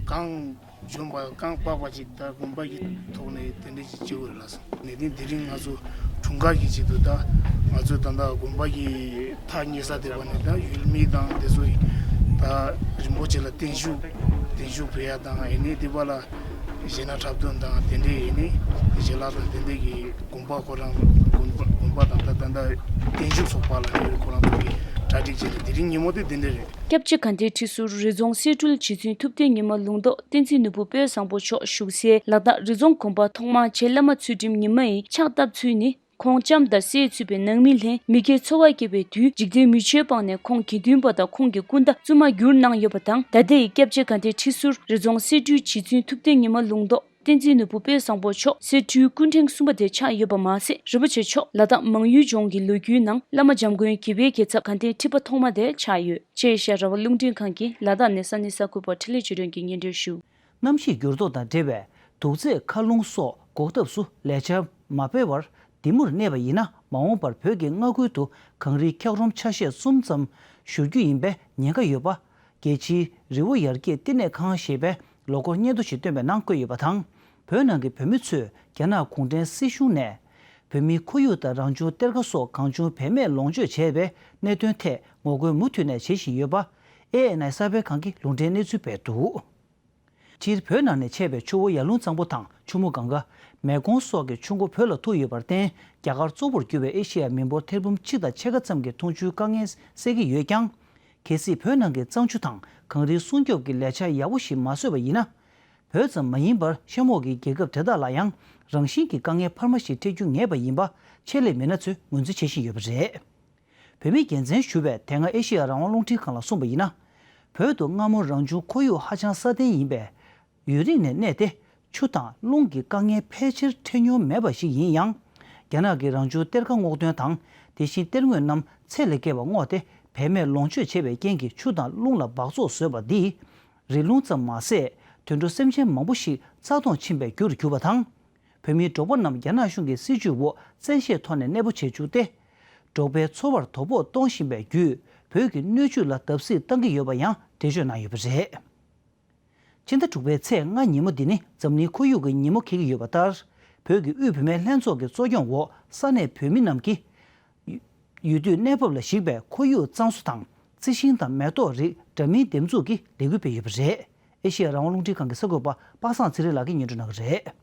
གང་འཇོན་པ་གང་དཔག་པ་ཅིག་ད་དགོན་པ་གི་ཐོག་ནས་དེ་འདྲ་ཅིག་བྱེད་དགོས་རེད་ལགས་སོ། གནད་དོན་དེ་རིང་ང་ཚོ་འཁྲུངས་སྐར་གྱི་ཆེད་དུ་ད་ང་ཚོ་ད་ལྟ་དགོན་པ་གི་ཐག་ཉེ་ས་དེ་བ་ནས་ད་ཡུལ་མི་དང་དེ་ཚོ་ད་རིན་པོ་ཆེ་ལ་བརྟན་བཞུགས་བརྟན་བཞུགས་ཕུལ་ཡ་དང་། ཨེ་ནི་དེ་བ་ལ་གཞས་སྣ་འཁྲབ་སྟོན་དང་དེ་འདྲའི་ཨེ་ནི་ཞལ་ལག་དང་དེ་འདྲའི་གི་དགོན་པ་ཁོ་རང་དགོན་པ་དགོན་པ་དང་ད་ད་ད་བརྟན་བཞུགས་ཚོགས་པ་ལ་ནི་ཁོ་རང་ཚོ་གི་གྲ་སྒྲིག་བྱས་ནས་དེ་རིང་ཉིན་མོ་དེ་དེ་འདྲ་རེད། སྐྱབས་རྗེ་དགའ་ལྡན་ཁྲི་ཟུར་རི་རྫོང་སེ་འབྲུའི་རྗེ་བཙུན་ཐུབ་བསྟན་ཉི་མ་ལུང་རྟོགས་བསྟན་འཛིན་ནོར་བུ་དཔལ་བཟང་པོ་མཆོག་བཞུགས་སའི་ལ་དྭགས་རི་རྫོང་དགོན་པ་ཐོག་མར་རྗེ་བླ་མ་ཚུལ་ཁྲིམས་ཉི་མ་ཡི་ཕྱག་བཏབ་ཚུལ་ནི། ཁོང་ལྕམ་དང་སྲས་ཚུད་པའི་ནང་མི་ལྷན་མི་དགེ་འཚོ་བ་སྐྱེལ་བའི་དུས་འཇིག་རྟེན་མི་ཆོས་སྤངས་ནས་ཁོང་དགེ་འདུན་པ་དང་ཁོང་གི་སྐུ་ཟླ་བཙུན་མ་བསྒྱུར་གནང་ཡོད་པ་དང་། ད་ལྟའི་སྐྱབས་རྗེ་དགའ་ལྡན་ཁྲི་ཟུར་རི་རྫོང་སེ་འབྲུའི་རྗེ་བཙུན་ཐུབ་བསྟན་ཉི་མ་ལུང་རྟོགས་བསྟན་འཛིན་ནོར་བུ་དཔལ་བཟང་པོ་མཆོག་སེ་འབྲུའི་སྐུ་ཕྲེང་གསུམ་པ་དེ་ཆགས་ཡོད་པ་མ་ཟད། རིན་པོ་ཆེ་མཆོག་ལ་དྭགས་མང་ཡུལ་ལྗོངས་ཀྱི་ལོ་རྒྱུས་ནང་བླ་མ་འཇམ་མགོན་དགེ་བའི་རྒྱལ་ཚབ་དགའ་ལྡན་ཁྲི་པ་ཐོག་མ་དེ་ཆགས་ཡོད། ཅེས་ཨེ་ཤ་ཡ་རང་དབང་རླུང་འཕྲིན་ཁང་གིས་ལ་དྭགས་ནས་ས་གནས་གསར་འགོད་པ་འཕྲིན་ལས་ཆོས་སྒྲོན་གྱིས་སྙན་སྒྲོན་ཞུ། གནམ་གཤིས་འགྱུར་ལྡོག་དང་འབྲེལ་བའི་དུག་རྫས་མཁའ་རླུང་སོགས་འགོག་ཐབས་སུ་ལས་འཆར་མ་སྤེལ་བར་འདི་མུར་གནས་པ་ཡིན་ན། མ་འོངས་པར་བོད་ཀྱི་མངའ་ཁུལ་དུ་གངས་རིའི་འཁྱགས་རོམ་ཆ་ཤས་གསུམ་ཙམ་བཞུར་རྒྱུ་ཡིན་པའི་ཉེན་ཁ་ཡོད་པ། རྒྱལ་སྤྱིའི་རི་བོ་ཡར་རྒྱས་བསྟི་གནས་ཁང་ཞེས་པའི་ལོ་འཁོར་སྙན་ཐོ་ཞིག་བཏོན་པའི་ནང་བཀོད་ཡོད་པ་དང་། བོད་ནང་གི་བོད་མི་ཚོས་རྒྱ་ནག་གུང་ཁྲན་སྲིད་གཞུང་ནས་བོད་མིའི་ཁོར་ཡུག་དང་རང་བྱུང་གཏེར་ཁ་སོགས་གང་བྱུང་བེད་མེད་ལོངས་སྤྱོད་བྱས་པའི་གནད་དོན་ཐད་ངོ་རྒོལ་མུ་མཐུད་ནས་བྱེད་བཞིན་ཡོད་པ། ཨེ་ཨེན་ཨའི་གསར་སྤེལ་ཁང་གིས་ལུང་འདྲེན་གནས་ཚུལ་སྤེལ་འདུག་སྤྱིར་བོད་ནང་ནས་མཆེད་པའི་ཆུ་བོ་ཡར་ཀླུང་གཙང་པོ་དང་ཆུ་མོ་གངྒཱ། མེ་གོང་སོགས་ཀྱི་ཆུ་མགོ་བོད་ལ་ཐུག་ཡོད་པར་བརྟེན། རྒྱ་གར་གཙོ་བོར་གྱུར་པའི་ཨེ་ཤེ་ཡ་མི་འབོར་ཐེར་འབུམ་གཅིག་དང་ཕྱེད་ཀ་ཙམ་གྱི་འཐུང་ཆུའི་དཀའ་ངལ་སེལ་གྱི་ཡོད་ཀྱང་། གལ་སྲིད་བོད་ནང་གི་གཙང་ཆུ་དང་གངས་རིའི་སྲུང་སྐྱོབ་ཀྱི་ལས་འཆར་ཡག་པོ་ཞིག་མ་བཟོས་པ་ཡིན་ན། བོད་ཙམ་མ་ཡིན་པར་གཤམ་འོག་གི་རྒྱལ་ཁབ་དེ་དག་ལ་ཡང་རང་བཞིན་གྱིས་དཀའ་ངལ་འཕར་མ་ཞིག་འཕྲད་རྒྱུ་ངེས་པ་ཡིན་པ་ཆེད་ལས་མི་སྣ་ཚོས་ངོས་འཛིན་བྱེད་བཞིན་ཡོད་པ་རེད། བོད་མིའི་རྒྱལ་མཚན་ཞུ་བས་དེ་སྔ་ཨེ་ཤེ་ཡ་རང་དབང་རླུང་འཕྲིན་ཁང་ལ་གསུངས་པ་ཡིན་ན། བོད་དུ་སྔ་མོ་རང་བྱུང་ཁོར་ཡུག་ཧ་ཅང་སྲ་བརྟན་ཡིན་པས། ཡུན་རིང་ནས་གནས་ཏེ། ཆུ་དང་རླུང་གི་དཀའ་ངལ་ཕལ་ཆེར་འཕྲད་མྱོང་མེད་པ་ཞིག་ཡིན་ཡང་། རྒྱ་ནག་གི་རང་བྱུང་གཏེར་ཁ་སྔོག་འདོན་དང་། དེ་བཞིན་གཏེར་དངོས་རྣམས་ཚད་ལས་བརྒལ་བ་བསྔོགས་ཏེ། བེད་མེད་ལོངས་སྤྱོད་བྱས་པའི་རྐྱེན་གྱིས་ཆུ་དང་རླུང་ལ་འབག་བཙོག་བཟོས་པ་འདིས། རི་ཀླུང་ཙམ་མ་ཟད། དུད་འགྲོ་སེམས་ཅན་མང་པོ་ཞིག་རྩ་སྟོངས་ཕྱིན་པའི་རྒྱུར་གྱུར་པ་དང་། བོད་མིའི་འབྲོག་པ་རྣམས་རྒྱ་ནག་གཞུང་གི་སྲིད་བྱུས་འོག་བཙན་ཤེད་ཐོག་ནས་གནས་སྤོ་བྱས་བཅུག་སྟེ། འབྲོག་པའི་འཚོ་བར་དོ་ཕོག་གཏོང་བཞིན་པའི་བརྒྱུད། བོད་ཀྱི་སྣོད་བཅུད་ལ་བརྡབ་གསིག་བཏང་གི་ཡོད་པ་ཡང་འགྲེལ་བརྗོད་གནང་ཡོད་པ་རེད། ཕྱི་ཟླ་དྲུག་པའི་ཚེས་ལྔ་ཉིན་མོ་འདི་ནི་འཛམ་གླིང་ཁོར་ཡུག་གི་ཉིན་མོ་འཁེལ་གྱི་ཡོད་པ་ལྟར། བོད་ཀྱི་དབུས་བུད་མེད་ལྷན་ཚོགས་ཀྱི་གཙོ་སྐྱོང་འོག་ས་གནས་བོད་མི་རྣམས་ཀྱིས། ཡུལ་དུས་གནས་བབ་ལ་གཞིགས་པའི་ཁོར་ཡུག་གཙང་བཟོ་དང་རྩི་ཤིང་དང་མེ་ཏོག་རིགས་འདྲ་མིན་འདེབས་འཛུགས་ཀྱི་ལས་འགུལ་སྤེལ་ཡོད་པ་རེད། ཨེ་ཤེ་ཡ་རང་དབང་རླུང་འཕྲིན་ཁང་གི་གསར་འགོད་པ་པ་སངས་ཚེ་རིང་ལགས་ཀྱིས་སྙན་སྒྲོན་གནང་གི་རེད།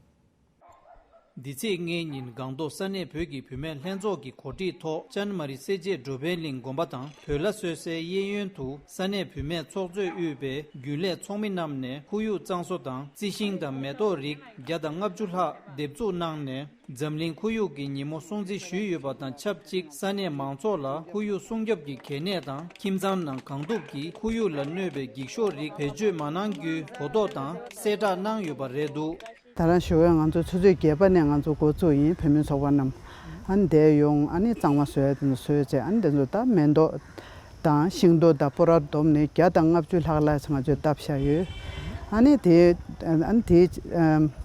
འདི་ཚེས་ལྔའི་ཉིན་སྒང་ཏོག་ས་གནས་བོད་ཀྱི་བུད་མེད་ལྷན་ཚོགས་ཀྱི་གོ་སྒྲིག་ཐོག་ཅན་མ་རི་སེར་བྱེས་འགྲོ་ཕན་གླིང་དགོན་པ་དང་བོད་ལྭ་གསོལ་སའི་གཡས་གཡོན་དུ་ས་གནས་བུད་མེད་ཚོགས་གཙོས་དབུས་པའི་རྒྱུན་ལས་ཚོགས་མི་རྣམས་ནས་ཁོར་ཡུག་གཙང་བཟོ་དང་རྩི་ཤིང་དང་མེ་ཏོག་རིགས་བརྒྱ་དང་ལྔ་བཅུ་ལྷག་འདེབས་འཛུགས་གནང་ནས། འཛམ་གླིང་ཁོར་ཡུག་གི་ཉིན་མོ་སྲུང་བརྩི་ཞུས་ཡོད་པ་དང་ཆབས་ཅིག་ས་གནས་མང་ཚོགས་ལ་ཁོར་ཡུག་སྲུང་སྐྱོབ་ཀྱི་གལ་གནད་དང་ཁྱིམ་ཚང་ནང་གང་ཐུབ་ཀྱིས་ཁོར་ཡུག་ལ་གནོད་པའི་འགྱིག་ཤོག་རིགས་བེད་སྤྱོད་མ་གནང་རྒྱུའི་གོ་རྟོགས་དང་གསལ་བསྒྲགས་གནང་ཡོད་པ་རེད་འདུག། ད་རང་ཞོགས་པ་ང་ཚོ་ཆུ་ཚོད་བརྒྱད་པ་ནས་ང་ཚོ་འགོ་བཙུགས་ཡིན། བུད་མེད་ཚོགས་པ་རྣམས་ཨ་ནི་འདིར་ཡོང་། ཨ་ནི་གཙང་མ་བཟོ་ཡ་དེ་ཚོ་བཟོས་བྱས། ཨ་ནི་དེ་ཚོ་ད་མེ་ཏོག་དང་ཤིང་ཏོག་དང་སྤོ་ར་བསྡོམས་ནས་བརྒྱ་དང་ལྔ་བཅུ་ལྷག་ལ་ང་ཚོས་བཏབ་བཞག་ཡོད། ཨ་ནི་དེ་ཨ་ནི་དེ་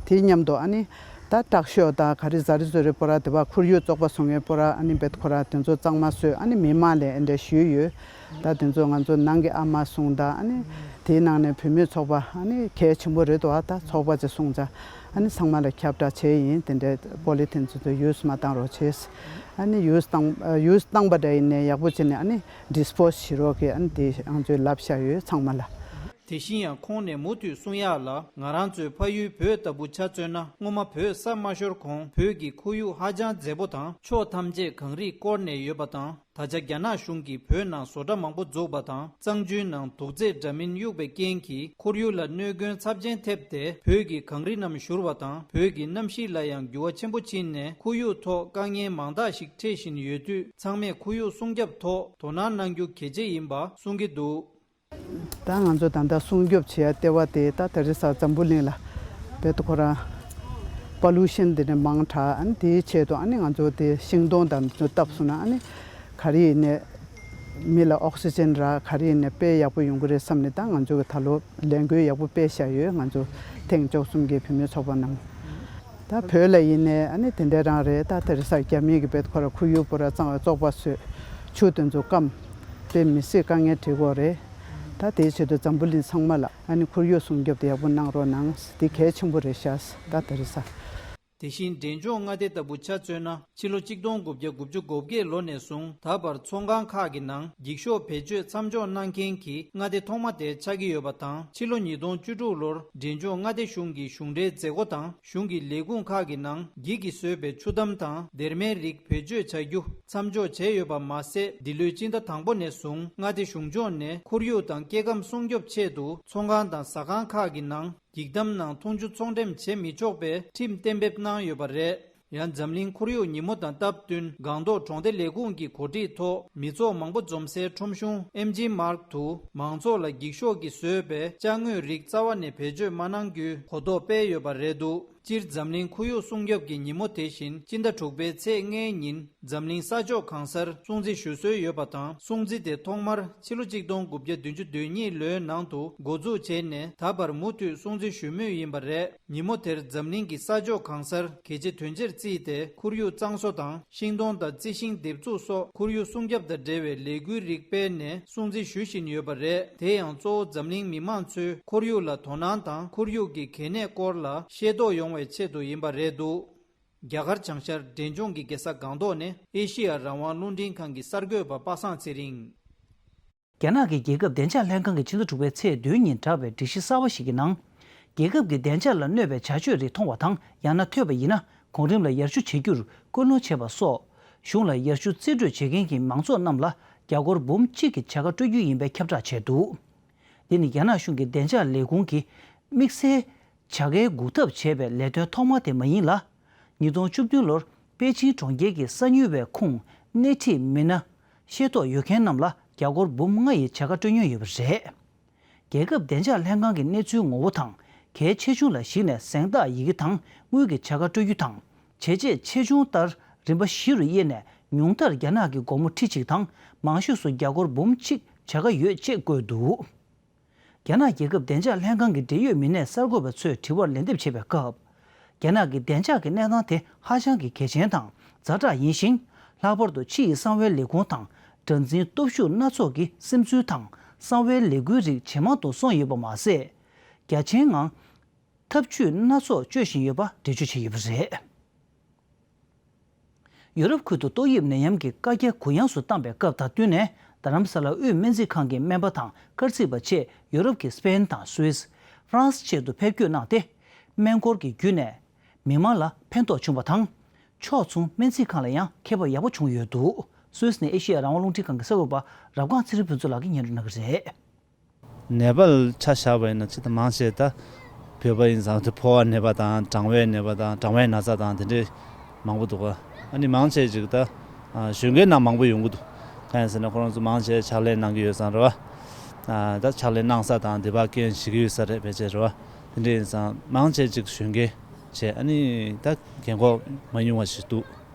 དེ་མཉམ་དུ་ཨ་ནི་ད་དྲག་ཤོས་དང་ག་རེ་ཟ་རེ་བཟོ་རེ་སྤོ་ར་དེ་བ་ཁོར་ཡུག་བཙོག་པ་བཟོ་མཁན་སྤོ་ར་ཨ་ནི་བེད་ཁོ་ར་དེ་ཚོ་གཙང་མ་བཟོས། ཨ་ནི་མི་མང་ལ་ཨེ་འདྲ་ཞུས་ཡོད། ད་དེ་ཚོ་ང་ཚོ་ནང་གི་ཨ་མ་སོང་། ད་ཨ་ནི་དེའི་ནང་ནས་བུད་མེད་ཚོགས་པ་ཨ་ནི་གལ་ཆེན་པོ་རེད་འདུག། ཨ་ད་ཚོགས་པ་ཅིག་སོང་ཙང་ཨ་ནི་ཚང་མ་ལ་ཁྱབ་བསྒྲགས་བྱས་ཡིན། དེ་འདྲའི་པོ་ལི་ཐིན་ཚོ་ཚོ་ཡུས་མ་བཏང་རོགས་བྱས། ཨ་ནི་ཡུས་བཏང་ཡུས་བཏང་པ་འདྲ་ཡིན་ནའི་ཡག་པོ་བྱས་ནས་ཨ་ནི་ཌིས་པོ་ཟི་བྱེད་རོགས་གྱིས། ཨ་ནི་དེ་ང་ཚོས་ལབ་བཞག་ཡོད་ཚང་མ་ལ། དེ་བཞིན་ཡང་ཁོང་ནས་མུ་མཐུད་གསུང་ཡག་ལ། ང་རང་ཚོའི་ཕ་ཡུལ་བོད་ལྟ་བུ་ཆ་མཚོན་ན་སྔོན་མ་བོད་ས་མ་ཤོར་གོང་བོད་ཀྱི་ཁོར་ཡུག་ཧ་ཅང་མཛེས་པོ་དང་ཕྱོགས་ཐམས་ཅད་གངས་རིས་བསྐོར་ནས་ཡོད་པ་དང་། ད་ཆ་རྒྱ་ནག་གཞུང་གིས་བོད་ནང་བཟོ་གྲྭ་མང་པོ་འཛུགས་པ་དང་གཙང་ཆུའི་ནང་དུག་རྫས་འདྲ་མིན་གཡུགས་པའི་རྐྱེན་གྱིས་ཁོར་ཡུག་ལ་གནོད་སྐྱོན་ཚབས་ཆེན་ཐེབས་ཏེ། བོད་ཀྱི་གངས་རི་རྣམས་བཞུར་བ་དང་བོད་ཀྱི་གནམ་གཤིས་ལ་ཡང་འགྱུར་བ་ཆེན་པོ་ཕྱིན་ནས་ཁོར་ཡུག་ཐོག་དཀའ་ངལ་མང་དག་ཞིག་འཕྲད་བཞིན་ཡོད་དུས། ཚང་མས་ཁོར་ཡུག་སྲུང་སྐྱོབ་ཐོག་དོ་སྣང་གནང་རྒྱུ་གལ་ཆེ་ཡིན་པ་གསུང་གི་འདུག། ད་ང་ཚོ་ད་ལྟ་སྲུང་སྐྱོབ་བྱེད་ཡ་ལྟེ་བ་དེ་ད་དེ་རིང་སང་འཛམ་བུ་གླིང་ལ་བེད་ཁོ་རང་པོ་ལུ་ཤན་དེ་འདྲ་མང་དྲགས། ཨ་ནི་དེའི་ཆེད་དུ་ཨ་ནི་ང་ཚོ་དེ་ཤིང་སྡོང་དང་ཚོ་བཏབ་སོང་ན་ཨ་ནི་ག་རེ་ཡིན་ནའི་མི་ལ་ཨོག་སི་ཅན་རག་ག་རེ་ཡིན་ནའི་དཔེ་ཡག་པོ་ཡོང་གི་རེད་བསམ་ནས། ད་ང་ཚོ་གི་ད་ལོ་ལས་འགུལ་ཡག་པོ་སྤེལ་བཞག་ཡོད། ང་ཚོ་ཐེངས་བཅུ་གསུམ་གྱི་བུད་མེད་ཚོགས་པ་རྣམས། ད་བོད་ལ་ཡིན་ནའི་ཨ་ནི་དེ་འདྲ་རང་རེད། ད་དེ་རིང་སང་རྒྱ་མི་གི་བེད་ཁོ་རང་ཁོར་ཡུག་པོ་ར་གཙང་བཙོག་པ་བཟོས། ཆུ་དེ་ཚོ་སྐམ། དཔེ་མི་སྲིད་དཀའ་ངལ་འཕྲད་ཀྱི་ཡོད་རེད། ད་དེའི་ཆེད་དུ་འཛམ་བུ་གླིང་ཚང་མ་ལ་ཨ་ནི་ཁོར་ཡུག་སྲུང་སྐྱོབ་དེ་ཡག་པོ་གནང་རོགས་གནང་། དེ་གལ་ཆེན་པོ་རེད་ཤག། ད་དེ་རིང་སང་། དེ་བཞིན་འབྲས་ལྗོངས་མངའ་སྡེ་ལྟ་བུ་ཆ་མཚོན་ན། ཕྱི་ལོ་གཅིག་སྟོང་དགུ་བརྒྱ་དགུ་བཅུ་གོ་བརྒྱད་ལོ་ནས་བཟུང་ད་བར་ཚོང་ཁང་ཁག་གི་ནང་འགྱིག་ཤོག་བེད་སྤྱོད་མཚམས་འཇོག་གནང་མཁན་གྱི་མངའ་སྡེ་ཐོག་མ་དེ་ཆགས་ཀྱི་ཡོད་པ་དང་། ཕྱི་ལོ་ཉིས་སྟོང་བཅུ་དྲུག་ལོར་འབྲས་ལྗོངས་མངའ་སྡེ་གཞུང་གི་གཞུང་འབྲེལ་མཛད་སྒོ་དང་གཞུང་གི་ལས་ཁུངས་ཁག་གི་ནང་འགྱིག་གིས་བཟོས་པའི་ཆུ་དམ་དང་སྡེར་མའི་རིགས་བེད་སྤྱོད་བྱ་རྒྱུ་མཚམས་འཇོག་བྱས་ཡོད་པ་མ་ཟད། འདི་ལོའི་སྤྱི་ཟླ་དང་པོ་ནས་བཟུང་མངའ་སྡེ་གཞུང་ཕྱོགས་ནས་ཁོར་ཡུག་དང་སྐྱེ་ཁམས་སྲུང་སྐྱོབ་ཆེད་དུ་ཚོང་ཁང་དང་ཟ་ཁང་ཁག་གི་ནང་འགྱིག་དམ་ནང་འཐུང་ཆུ་ཚོང་འགྲེམས་བྱེད་མི་ཆོག་པའི་ཁྲིམས་གཏན་འབེབས་གནང་ཡོད་པ་རེད། ཡང་འཛམ་གླིང་ཁོར་ཡུག་ཉིན་མོ་དང་སྟབས་བསྟུན་སྒང་ཏོག་གྲོང་སྡེ་ལས་ཁུངས་ཀྱི་གོ་སྒྲིག་ཐོག་མི་ཚོགས་མང་པོ་འཛོམས་སའི་ཁྲོམ་གཞུང་ཨེམ་ཇི་མཱརཀ་ཏུ་མང་ཚོགས་ལ་འགྱིག་ཤོག་གིས་བཟོས་པའི་ཅ་དངོས་རིགས་རྩ་བ་ནས་བེད་སྤྱོད་མ་གནང་རྒྱུའི་གོ་རྟོགས་སྤེལ་ཡོད་པ་རེད་འདུག། སྤྱིར་འཛམ་གླིང་ཁོར་ཡུག་སྲུང་སྐྱོབ་ཀྱི་ཉིན་མོ་དེ་བཞིན་སྤྱི་ཟླ་དྲུག་པའི་ཚེས་ལྔའི་ཉིན་འཛམ་གླིང་ས་ཕྱོགས་གང་སར་སྲུང་བརྩི་ཞུ་སྲོལ་ཡོད་པ་དང་། སྲུང་བརྩི་དེ་ཐོག་མར་ཕྱི་ལོ་གཅིག་སྟོང་དགུ་བརྒྱ་བདུན་ཅུ་དོན་གཉིས་ལོའི་ནང་དུ་འགོ་འཛུགས་བྱས་ནས་ད་བར་མུ་མཐུད་སྲུང་བརྩི་ཞུ་མུས་ཡིན་པ་རེད། ཉིན་མོ་དེར་འཛམ་གླིང་གི་ས་ཕྱོགས་གང་སར་གལ་ཆེ་དོན་ཆེར་བརྩིས་ཏེ་ཁོར་ཡུག་གཙང་བཟོ་དང་ཤིང་སྡོང་དང་རྩི་ཤིང་འདེབས་འཛུགས་སོགས་ཁོར་ཡུག་སྲུང་སྐྱོབ་དང་འབྲེལ་བའི་ལས་འགུལ་རིགས་སྤེལ་ནས་སྲུང་བརྩི་ཞུ་བཞིན་ཡོད་པ་རེད། དེ་ཡང་གཙོ་བོ་འཛམ་གླིང་མི་མང་ཚོས་ཁོར་ཡུག་ལ་དོ་སྣང་དང་ཁོར་ཡུག་གི་གལ་གནད་སྐོར་ལ་ཤེས་རྟོགས་ཡོང་བའི་ཆེད་དུ་ཡིན་པ་རེད་འདུག། རྒྱ་གར་བྱང་ཤར་འབྲས་ལྗོངས་ཀྱི་རྒྱལ་ས་སྒང་ཏོག་ནས་ཨེ་ཤེ་ཡ་རང་དབང་རླུང་འཕྲིན་ཁང་གི་གསར་འགོད་པ་པ་སངས་ཚེ་རིང་། རྒྱ་ནག་གི་རྒྱལ་ཁབ་བདེ་འཇགས་ལྷན་ཁང་གིས་ཕྱི་ཟླ་དྲུག་པའི་ཚེས་བདུན་ཉིན་བསྒྲགས་པའི་སྒྲིག་གཞི་གསར་པ་ཞིག་གི་ནང་། རྒྱལ་ཁབ་ཀྱི་བདེ་འཇགས་ལ་གནོད་པའི་བྱ་སྤྱོད་རིགས་མཐོང་བ་དང་ཡང་ན་ཐོས་པ་ཡིན་ན་གོང་རིམ་ལ་ཡར་ཞུ་བྱེད་རྒྱུར་སྐུལ་སློང་བྱེད་པ་སོགས་གཞུང་ལ་ཡར་ཞུ་རྩིས་སྤྲོད་བྱེད་མཁན་གྱི་མང་ཚོགས་རྣམས་ལ་རྒྱ་སྒོར་འབུམ་གཅིག་གི་བྱ་དགའ་སྤྲོད་རྒྱུ་ཡིན་པའི་ཁྱབ་བསྒྲགས་བྱས་འདུག་འདི་ནི་རྒྱ་ནག་གཞུང་གི་བདེ་འཇགས་ལས་ཁུངས་ཀྱིས་དམིགས་བསལ་བྱ་དགའི་སྒུག་ཐབས་བྱས་པའི་ལས་དོན་ཐོག་མ་དེ་མ་ཡིན་ལ། ཉིས་སྟོང་བཅུ་བདུན་ལོར་པེ་ཅིང་གྲོང་ཁྱེར་གྱི་གསང་ཉུལ་བའི་ཁུངས་སྣེ་ཁྲིད་མི་སྣ་ཤེས་རྟོགས་ཡོད་མཁན་རྣམས་ལ་རྒྱ་སྒོར་འབུམ་ལྔ་ཡི་བྱ་དགའ་སྤྲོད་མྱོང་ཡོད་པ་རེད། རྒྱལ་ཁབ་བདེ་འཇགས་ལྷན་ཁང་གི་གནས་ཚུལ་ངོ་བོ་དང་གལ་ཆེ་ཆུང་ལ་གཞིགས་ནས་གཟེངས་རྟགས་ཡི་གེ་དང་དངུལ་གྱི་བྱ་དགའ་སྤྲོད་རྒྱུ་དང་བྱས་རྗེས་ཆེ་ཆུང་ལྟར་རིམ་པ་བཞི་རུ་དབྱེ་ནས་ཉུང་མཐར་རྒྱ་ནག་གི་སྒོར་མོ་ཁྲི་གཅིག་དང་མང་ཤོས་སུ་རྒྱ་སྒོར་འབུམ་གཅིག་བྱ་དགའ་ཡོད་ཅེས་བཀོད་འདུག་རྒྱ་ནག་རྒྱལ་ཁབ་བདེ་འཇགས་ལྷན་ཁང་གི་འབྲེལ་ཡོད་མི་སྣས་གསར་འགོད་པ་ཚོས་དྲི་བར་ལན་འདེབས་བྱེད་པའི་སྐབས། རྒྱ་ནག་གི་བདེ་འཇགས་ཀྱི་གནས་སྟངས་དེ་ཧ་ཅང་གི་གལ་ཆེན་དང་ཛ་དྲག་ཡིན་ཞིང་། ལྷག་པར་དུ་ཕྱི་ཡི་གསང་བའི་ལས་ཁུངས་དང་། དགྲར་འཛིན་སྟོབས་ཤུགས་སྣ་ཚོགས་ཀྱི་སིམ་འཛུལ་དང་གསང་བའི་ལས་འགུལ་རིགས་ཇེ་མང་དུ་སོང་ཡོད་པ་མ་ཟད། རྒྱ་ཆེའི་ངང་ཐབས་ཇུས་སྣ་ཚོགས་སྤྱོད་བཞིན་ཡོད་པ་འགྲེལ་བརྗོད་བྱས་ཡོད་པ་རེད། ཡོ་རོབ་ཁུལ་དུ་ཏོག་དབྱིབས་ནད་ཡམས་ཀྱི་བཀའ་རྒྱ་གུ་ཡངས་སུ་བཏང་པའི་སྐབས་དང་བསྟུན་ནས། རྡ་རམ་ས་ལ་དབུས་སྨན་རྩིས་ཁང་གི་སྨན་པ་དང་སྐར་རྩིས་པ་བཅས་ཡོ་རོབ་ཀྱི་སི་པེན་དང་སུད་སི། ཧྥ་རན་སི་བཅས་སུ་ཕེབས་སྐྱོད་གནང་སྟེ། སྨན་སྐོར་གྱི་བརྒྱུད་ནས་མི་མང་ལ་ཕན་ཐོགས་བྱུང་བ་དང་། ཕྱོགས་མཚུངས་སྨན་རྩིས་ཁང་ལ་ཡང་ཁྱབ་པ་ཡག་པོ་བྱུང་ཡོད་འདུག་སུད་སི་ནས་ཨེ་ཤེ་ཡ་རང་དབང་རླུང་འཕྲིན་ཁང་གི་གསར་འགོད་པ་རབ་སྒང་ཚེ་རིང་ཕུན་ཚོགས་ལགས་ཀྱིས་སྙན་སྒྲོན་གནང་གི་རེད། ནེ་པཱལ་ཆ་བཞག་པ་ཡིན་ན་ཅི་ད་མང་ཆེ་ད་བོད་པ་ཡིན་ཙང་དེ་ཕོ་བ་ནད་པ་དང་གྲང་བའི་ནད་པ་དང་གྲང་བའི་ན་ཚ་དང་དེ་འདྲས་མང་པོ་འདུག་ག་ཨ་ནི་མང་ཆེ་ཅིག་ད་ཞོན་མཁན་ནང་མང་པོ་ཡོང་གི་འདུག་གང་ཡིན་ཟེར་ན་ཁོ་རང་ཚོ་མང་ཆེ་ཕྱག་ལས་གནང་གི་ཡོད་ཙང་རེད་བ། ད་ཕྱག་ལས་གནང་ས་དང་འདི་པར་འཁྱམས་བཞུགས་ཀྱི་ཡོད་ས་རེད་ཕལ་ཆེར་རེད་བ། དེ་འདྲས་ཡིན་ཙང་མང་ཆེ་ཅིག་ཞོན་མཁན་བྱས་ཨ་ནི་ད་རྒན་འཁོགས་མ་ཉུང་བ་ཞིག་འདུག་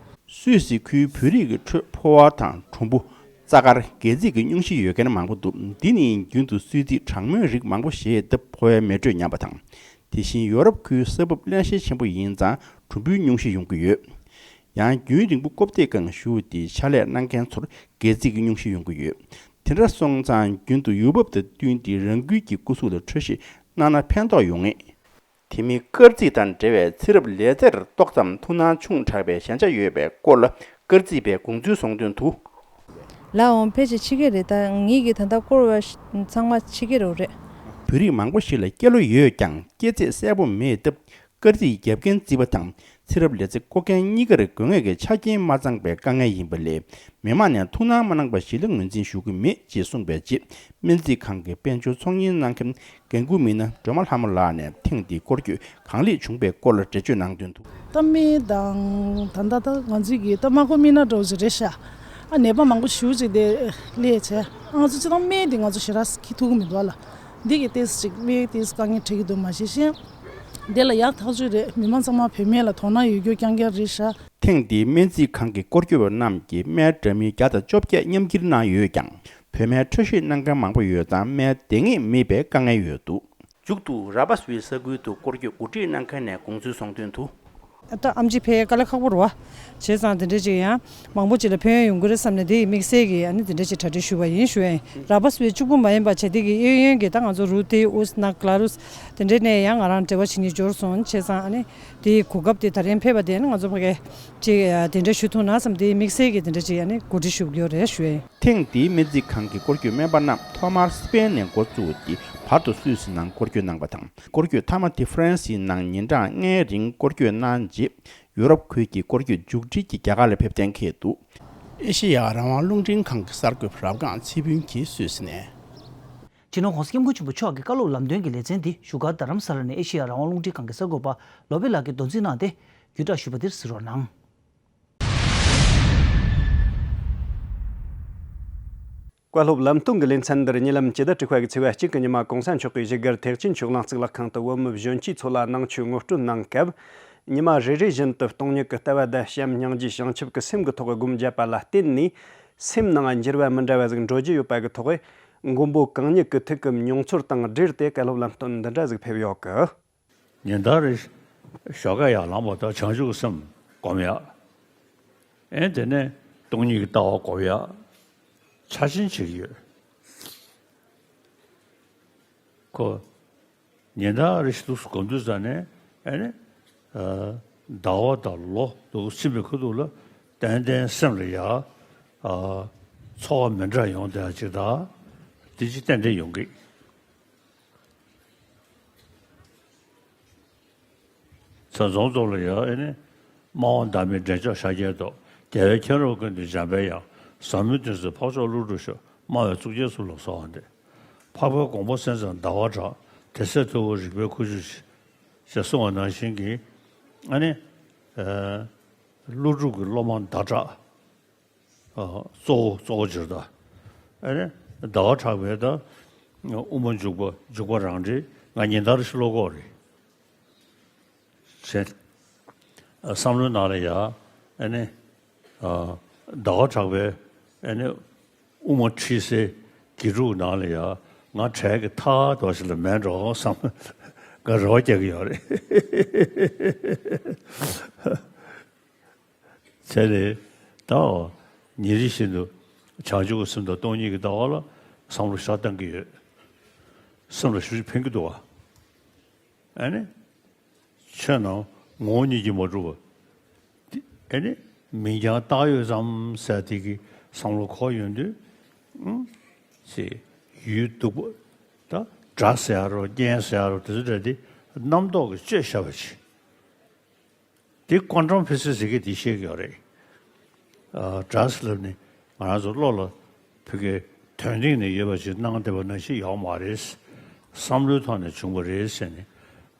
སུད་སི་ཁུལ་བོད་རིགས་ཀྱི་ཁྲོད་ཕོ་བ་དང་གྲུམ་བུ། རྩ་དཀར། སྒལ་ཚིགས་ཀྱི་སྙུང་གཞི་ཡོད་མཁན་མང་པོ་འདུག་འདི་ནི་རྒྱུན་དུ་གསོས་ཚིགས་གྲང་མོའི་རིགས་མང་པོ་བཞེས་སྟབས་ཕོ་བའི་མེ་དྲོད་ཉམས་པ་དང་། དེ་བཞིན་ཡོ་རོབ་ཁུལ་ས་བབ་བརླན་གཤེར་ཆེན་པོ་ཡིན་ཙང་གྲུམ་བུའི་སྙུང་གཞི་ཡོང་གི་ཡོད། ཡང་རྒྱུན་རིང་པོ་ཀོ་པ་ཏའི་སྒང་བཞུགས་ཏེ་ཕྱག་ལས་གནང་མཁན་ཚོར་སྒལ་ཚིགས་ཀྱི་སྙུང་གཞི་ཡོང་གི་ཡོད། དེ་འདྲ་སོང་ཙང་རྒྱུན་དུ་ཡུལ་བབ་དང་བསྟུན་ཏེ་རང་འགུལ་གྱིས་སྐུ་གཟུགས་ལ་ཁྲུས་གཞི་གནང་ན་ཕན་ཐོགས་ཡོང་ངེས། དེ་མིན་སྐར་རྩིས་དང་འབྲེལ་བའི་ཚེ་རབས་ལས་རྩེར་ཏོག་ཙམ་ཐུགས་སྣང་ཆུང་དྲགས་པའི་ཞན་ཆ་ཡོད་པའི་སྐོར་ལ་སྐར་རྩིས་པས་དགོངས་ཚུལ་གསུང་དོན་དུ། ལགས་འོང་ཕལ་ཆེར་ཕྱི་རྒྱལ་རེད། ད་ངེད་ཀྱི་ད་ལྟ་བསྐོར་བ་ཚང་མ་ཕྱི་རྒྱལ་རོ་རེད། བོད་རིགས་མང་པོ་ཞིག་ལ་སྐྱེས་ལོ་ཡོད་ཀྱང་སྐྱེས་ཚེས་གསལ་པོ་མེད་སྟབས་སྐར་རྩིས་རྒྱབ་འགན་བརྩིས་པ་དང་། ཚེ་རབས་ལས་ཚེ་བསྐོ་མཁན་གཉིས་ཀར་དགོས་ངེས་ཀྱི་ཆ་རྐྱེན་མ་ཚང་པའི་དཀའ་ངལ་ཡིན་པ་ལས་མི་མང་ནས་ཐུགས་སྣང་མ་གནང་པ་ཞིག་ལ་ངོས་འཛིན་ཞུ་གི་མེད་ཅེས་གསུངས་པའི་རྗེས་སྨན་རྩིས་ཁང་གི་དཔལ་འབྱོར་ཚོང་གཉེར་གནང་མཁན་འགན་འཁུར་མི་སྣ་སྒྲོལ་མ་ལྷ་མོ་ལགས་ནས་ཐེངས་འདིའི་སྐོར་སྐྱོད་གང་ལེགས་བྱུང་པའི་སྐོར་ལ་འགྲེལ་བརྗོད་གནང་དོན་དུ། ད་སྨན་དང་ད་ལྟ་ད་ང་ཚོའི་གི་ད་མ་ཁོ་སྨན་སྣ་འདྲ་བོ་ཅིག་རེད་ཤག་ཨ་ནད་པ་མང་པོ་ཞེ་ཅིག་དེ་སླེབས་བྱས་ཨ་ང་ཚོ་སྤྱིར་བཏང་སྨན་དེ་ང་ཚོ་ཞེ་དྲག་འཁྱེར་ཐུབ་ཀྱི་མི་འདུག་ཨ་ལ། འདི་གི་ཏོག་ཙམ་ཅིག་སྨན་ཏོག་ཙམ་དཀའ་ངལ་འཕྲད་ཀྱི་འདུག་མ་གཞི་ཤེས། དེ་ལ་ཡག་ཐག་ཆོད་རེད། མི་མང་ཚང་མ་བོད་སྨན་ལ་དོ་སྣང་ཡོད་རྒྱུ་རྐྱང་རྐྱང་རེད་ཤག་ཐེངས་འདིའི་སྨན་རྩིས་ཁང་གི་སྐོར་སྐྱོད་པ་རྣམས་ཀྱིས་སྨན་འདྲ་མིན་བརྒྱ་དང་བཅོ་བརྒྱད་མཉམ་འཁྱེར་གནང་ཡོད་ཀྱང་བོད་སྨན་ཁྲ་ཤོད་གནང་མཁན་མང་པོ་ཡོད་ཙང་སྨན་དེ་ངེས་མེད་པའི་དཀའ་ངལ་ཡོད་འདུག་མཇུག་ཏུ་ར་པ་སུའི་ས་ཁུལ་དུ་སྐོར་སྐྱོད་གོ་སྒྲིག་གནང་མཁན་ནས་དགོངས་ཚུལ་གསུང་དོན་དུ། ད་ཨམ་ཆི་ཕེ་དཀའ་ལས་ཁག་པོ་རེད་བ། བྱས་ཙང་དེ་འདྲ་ཅིག་ཡང་མང་པོ་ཅིག་ལ་ཕན་ཡོན་ཡོང་གི་རེད་བསམ་ནས་དེ་ཡི་དམིགས་བསལ་གྱི་ཨ་ནི་དེ་འདྲ་ཅིག་གྲ་སྒྲིག་ཞུས་པ་ཡིན་ཞུ་ཡ་ཡིན། ར་པ་སུའི་གཅིག་པུ་མ་ཡིན་པ་བྱས་དེ་གི་གཡས་གཡོན་གྱི་ད་ང་ཚོ་རུ་ཏི་ཨུས་ན་ཀ་ལ་རུས་དེ་འདྲ་ནས་ཡང་ང་རང་འབྲེལ་བ་བྱེད་མཁན་འབྱོར་སོང་། བྱས་ཙང་ཨ་ནི་དེ་ཡི་གོ་སྐབས་དེ་ད་རིང་ཕེབས་པ་དེ་ཨ་ནི་ང་ཚོ་ཕ་གི་ཅིག་དེ་འདྲ་ཞུ་ཐུབ་ན་བསམ་དེ་ཡི་དམིགས་བསལ་གྱི་དེ་འདྲ་ཅིག་ཨ་ནི་གོ་སྒྲིག་ཞུ་གི་ཡོད་རེད་ཞུ་ཡ་ཡིན། ཐེངས་འདིའི་སྨན་རྩིས་ཁང་གི་སྐོར་སྐྱོད་སྨན་པ་རྣམས་ཐོག་མར་སི་པེན་ནས་འགོ་བཙུགས་ཏེ་བར་དུ་སུད་སི་ནང་སྐོར་སྐྱོད་གནང་བ་དང་། སྐོར་སྐྱོད་མཐའ་མ་དེ་ཧྥ་རན་སིའི་ནང་ཉིན་གྲངས་ལྔའི་རིང་སྐོར་སྐྱོད་གནང་རྗེས་ཡུ་རོབ་ཁུལ་གྱི་སྐོར་སྐྱོད་མཇུག་སྒྲིལ་གྱིས་རྒྱ་གར་ལ་ཕེབས་གཏན་འཁེལ་འདུག་ཨེ་ཤེ་ཡ་རང་དབང་རླུང་འཕྲིན་ཁང་གི་གསར་འགོད་པ་རབ་སྒང་ཚེ་ཕུན་གྱིས་སུད་སི་ནས། སྤྱི་ནོར་༸གོང་ས་༸སྐྱབས་མགོན་ཆེན་པོ་མཆོག་གི་བཀའ་སློབ་ལམ་སྟོན་གྱི་ལེ་ཚན་འདི་བཞུགས་སྒར་རྡ་རམ་ས་ལ་ནས་ཨེ་ཤེ་ཡ་རང་དབང་རླུང་འཕྲིན་ཁང་གི་གསར་འགོད་པ་ལོ་པི་ལགས་ཀྱིས་མདོ་འཛིན་གནང་སྟེ་བརྒྱུད་བསྒྲགས་ཞུས་པ་འདིར་གཟིགས་རོགས་གནང་། བཀའ་སློབ་ལམ་སྟོན་གྱི་ལེ་ཚན་འདིར་ཉེ་ལམ་སྤྱི་ཟླ་དྲུག་པ་གི་ཚེས་པ་གཅིག་གི་ཉི་མ་གོང་ས་མཆོག་གིས་བཞུགས་སྒར་ཐེག་ཆེན་ཆོས་གླིང་གཙུག་ལག་ཁང་དུ་བོད་མི་གཞོན་སྐྱེས་ཚོ་ལ་ནང་ཆོས་ངོ་སྤྲོད་གནང་སྐབས། ཉི་མ་རེ་རེ་བཞིན་དུ་སྟོང་ཉིད་ཀྱི་ལྟ་བ་དང་བྱམས་སྙིང་རྗེ་བྱང་ཆུབ་ཀྱི་སེམས་ཀྱི་ཐོག་སྒོམ་བརྒྱབ་པ་ལ་བརྟེན་ནས། སེམས་ནང་འགྱུར་བ་མི་འདྲ་བ་ཟིག་འགྲོ་རྒྱུ་ཡོད་པ་གི་ཐོག་མགོན་པོ་གང་ཉིད་ཀྱི་ཐུགས་ཀྱི་མྱོང་ཚོར་དང་འབྲེལ་ཏེ་བཀའ་སློབ་ལམ་སྟོན་འདི་འདྲ་ཟིག་ཕེབས་ཡོད་གི། ཉིན་ལྟར་རེ་ཞོགས་ཀས་ཡར་ལངས་པ་དང་བྱང་ཆུབ་ཀྱི་སེམས་སྒོམ་ཡག་ཨེ་དེ་ནས་སྟོང་ཉིད་ཀྱི་ལྟ་བ་སྒོམ་ཡག་ཆ་ཆེན་བྱེད་ཀྱི་ཡོད། ཁོ་ཉིན་ལྟར་རེ་ཞིག་ཏུ་སྒོམ་དུས་ཙ་ནས་ཨེ་ནི་ཟླ་བ་དང་ལོ་དུ་ཕྱིན་པའི་ཁུལ་དུ་ལ་ཏན་ཏན་སེམས་ལ་ཡ་ཚོར་བ་མི་འདྲ་ཡོང་བསྡད་ཅིག་དང་དེ་ཅིག་ཏན་ཏན་ཡོང་གི། ད་རྫོང་ཚོ་ལ་ཡང་ཨེ་ནི། སྨྲ་བ་བདག་མེད་འདྲེན་མཆོག་ཤཱཀྱའི་ཏོག་རྒྱལ་བའི་མཁྱེན་རབ་ཀུན་ཏུ་འཇམ་པའི་དབྱངས། ཟབ་མོའི་གདེང་ཚོགས་འཕགས་མཆོག་ཀླུ་སྒྲུབ་ཤོག་སྨྲ་བའི་གཙུག་རྒྱན་གསུམ་ལ་གསོལ་བ་འདེབས། འཕགས་པའི་དགོངས་པ་གསན་མཛད་ཟླ་བ་གྲགས། དེ་སྲས་ཐུ་བོ་རིག་པའི་ཁུ་བྱུག་ཅེས་གསུངས་པ་ནང་བཞིན་གྱི་ཨ་ནི། ཨ། ཀླུ་སྒྲུབ་ཀྱི་སློབ་མ་ཟླ་གྲགས། ཨ། གཙོ་བོ་གཙོ་བོ་སྦྱོར་ད། ཨ་ནི་ཟླ་བ་གྲགས་པའི་ད་དབུ་མ་འཇུག་པ་འཇུག་པ་རང་འགྲེལ་ང་ཉིན་ལྟར་ཞུ་ཀློག་གི་ཡོད་རེད། བྱས། ཨ། བསམ་བློའི་ནང་ལ་ཡ། ཨ་ནི། ཨ། ཟླ་བ་གྲགས་པའི་ཨ་ནི་དབུ་མ་ཁྲིད་སའི་དགེ་ཕྲུག་ནང་ལ་ཡ་ང་གྲལ་གྱི་མཐའ་འདྲ་ཞིག་ལ་མེད་འགྲོ་བསམ། ང་རེ་བ་རྒྱག་གི་ཡོད་རེད། བྱས་ནས་ད་ཉིན་རེ་བཞིན་དུ་བྱང་ཆུབ་ཀྱི་སེམས་དང་སྟོང་ཉིད་ཀྱི་ལྟ་བ་ལ་བསམ་བློ་ཞེ་དྲག་གཏོང་གི་ཡོད། སེམས་ལ་ཞེ་པོ་ཕན་གྱི་འདུག་བ། ཨ་ནི། ཆོས་རྣམས་ངོ་བོ་ཉིད་ཀྱིས་མ་གྲུབ་པ། དེ་ཨ་ནི་མིང་རྐྱང་བཏགས་ཡོད་ཙམ་ཟེར་དེ་གི་བསམ་བློ་འཁོར་ཡོང་དུས། ཨང་། ཅེས་ཡུལ་སྡུག་པ། ད་སྒྲ་ཟེར་ཡ་རོ་སྙན་ཟེར་ཡ་རོ་དེ་ཚོ་འདྲ་དེ་རྣམ་རྟོག་གིས་བཅད་བཞག་པ་ཅིག་དེ་ཀོན་ཊམ་ཕི་སིག་སི་ཟེར་གི་དེ་བཤད་ཀྱི་ཡོད་རེད། ཨ། སྒྲ་ཟེར་ལབ་ནི་ང་རང་ཚོ་བློ་ལ་ཕ་གིའི་དོན་སྟེང་ནས་ཡོད་པ་ཅིག་སྣང་བསྡད་པ་ནང་བཞིན་ཡོད་མ་རེད། བསམ་བློའི་ཐོག་ནས་བྱུང་བ་རེད་ཟེར་ནས་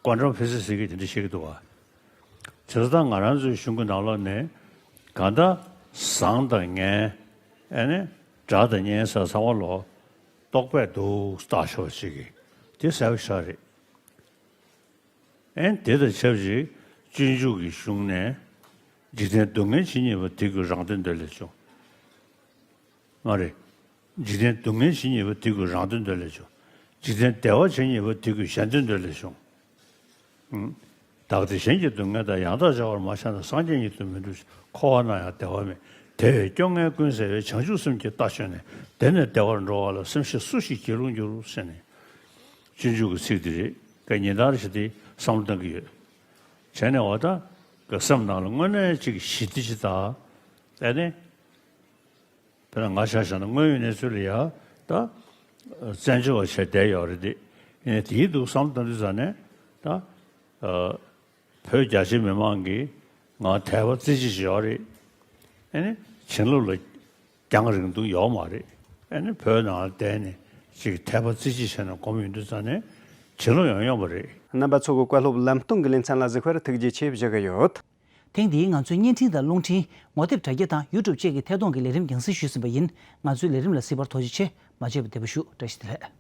ཀོན་ཊམ་ཕི་སིག་སི་ཟེར་གི་དེ་འདྲ་བཤད་ཀྱི་འདུག་བ། བྱས་ཙང་ང་རང་ཚོའི་གཞུང་གི་ནང་ལོགས་ནས་གང་ལྟར་ཟངས་དང་ངན། ཨ་ནི་སྒྲ་དང་སྙན་ཟེར་ཚང་མ་ལོ་རྟོག་པས་འདུག་བཏགས་ཤོག་ཅིག་གིས་དེ་གསལ་པོ་ཞིག་རེད། ཨེ། དེ་དང་ཆབས་ཅིག་སྤྱོད་འཇུག་གི་གཞུང་ནས། འཇིག་རྟེན་སྡུག་བསྔལ་ཇི་སྙེད་པ། དེ་ཀུན་རང་དོན་འདོད་ལས་བྱུང་། མ་རེད། འཇིག་རྟེན་སྡུག་བསྔལ་ཇི་སྙེད་པ། དེ་ཀུན་རང་དོན་འདོད་ལས་བྱུང་། འཇིག་རྟེན་བདེ་བ་ཇི་སྙེད་པ། དེ་ཀུན་གཞན་དོན་འདོད་ལས་བྱུང་། ཨང་། བདག་བདེ་གཞན་གྱི་སྡུག་བསྔལ་དང་། ཡང་དག་བྱ་བར་མ་བྱས་ན། སངས་རྒྱས་ཉིད་དུ་མི་འགྲུབ་ཕྱིར། འཁོར་བ་ན་ཡང་བདེ་བ་མེད། དེ་བས་སྐྱོ་ངལ་ཀུན་སེལ་བའི། བྱང་ཆུབ་སེམས་ཀྱིས་བལྟ་ཕྱིར་ནི། དེ་ནས་བདེ་བར་འགྲོ་བ་ལ། སེམས་ཤེས་སུ་ཞིག་སྐྱེ་རུང་འགྱུར། ཟེར་ནས། སྤྱོད་འཇུག་གི་ཚིག་འདི་རེད། ཀ་ཉིན་ལྟར་ཞིག་དེ་བསམ་བློ་གཏང་གི་ཡོད། བྱས་ནས་འོ་ད་ཀ་སེམས་ནང་ལ་དངོས་གནས་ཅིག་ཞི་བདེ་ཅིག་དང་། ཨ་ནི། དཔེར་ན་ང་ཆ་བཞག་ན་དངོས་ཡོད་གནས་ཚུལ་ལ་ཡ་ད་བཙན་བྱོལ་བ་བྱས་བསྡད་ཡོད་རེད་དེ། ཡིན་ནའི་དེའི་འདུག་བསམ་བློ་གཏང་དུས་ཙ་ནས་ད། ཨ། བོད་རྒྱ་ཆེ་མི་མང་གིས་ང་དད་པ་རྩེ་གཅིག་ཡོད་རེད། ཨ་ནི་བྱིན་རླབས་ལ་རྒྱང་རིང་ཐུང་ཡོད་མ་རེད། ཨ་ནི་བོད་ནང་ལ་བསྡད་ནས་ཅིག་དད་པ་རྩེ་གཅིག་བྱས་ནས་སྒོམ་ཡོང་དུས་ཙ་ནས་བྱིན་རླབས་ཡོང་ཡོང་བ་རེད། རྣམ་པ་ཚོ་གི་བཀའ་སློབ་ལམ་སྟོན་གྱི་ལེ་ཚན་ལ་གཟིགས་པར་ཐུགས་རྗེ་ཆེ་ཞུ་གི་ཡོད། ཐེངས་འདིའི་ང་ཚོའི་བརྙན་འཕྲིན་དང་རླུང་འཕྲིན། ངོ་དེབ་དྲ་རྒྱ་དང་ཡུ་ཊུབ་བཅས་ཀྱི་ཐད་གཏོང་གི་ལས་རིམ་རྒྱང་སྲིང་ཞུས་ཟིན་པ་ཡིན། ང་ཚོའི་ལས་རིམ་ལ་གཟིགས་པར་ཐུགས་རྗེ་ཆེ། མ་བརྗེད་པར་བདེ་པོ་བཞུགས། བཀྲ་ཤིས་བདེ་ལེགས།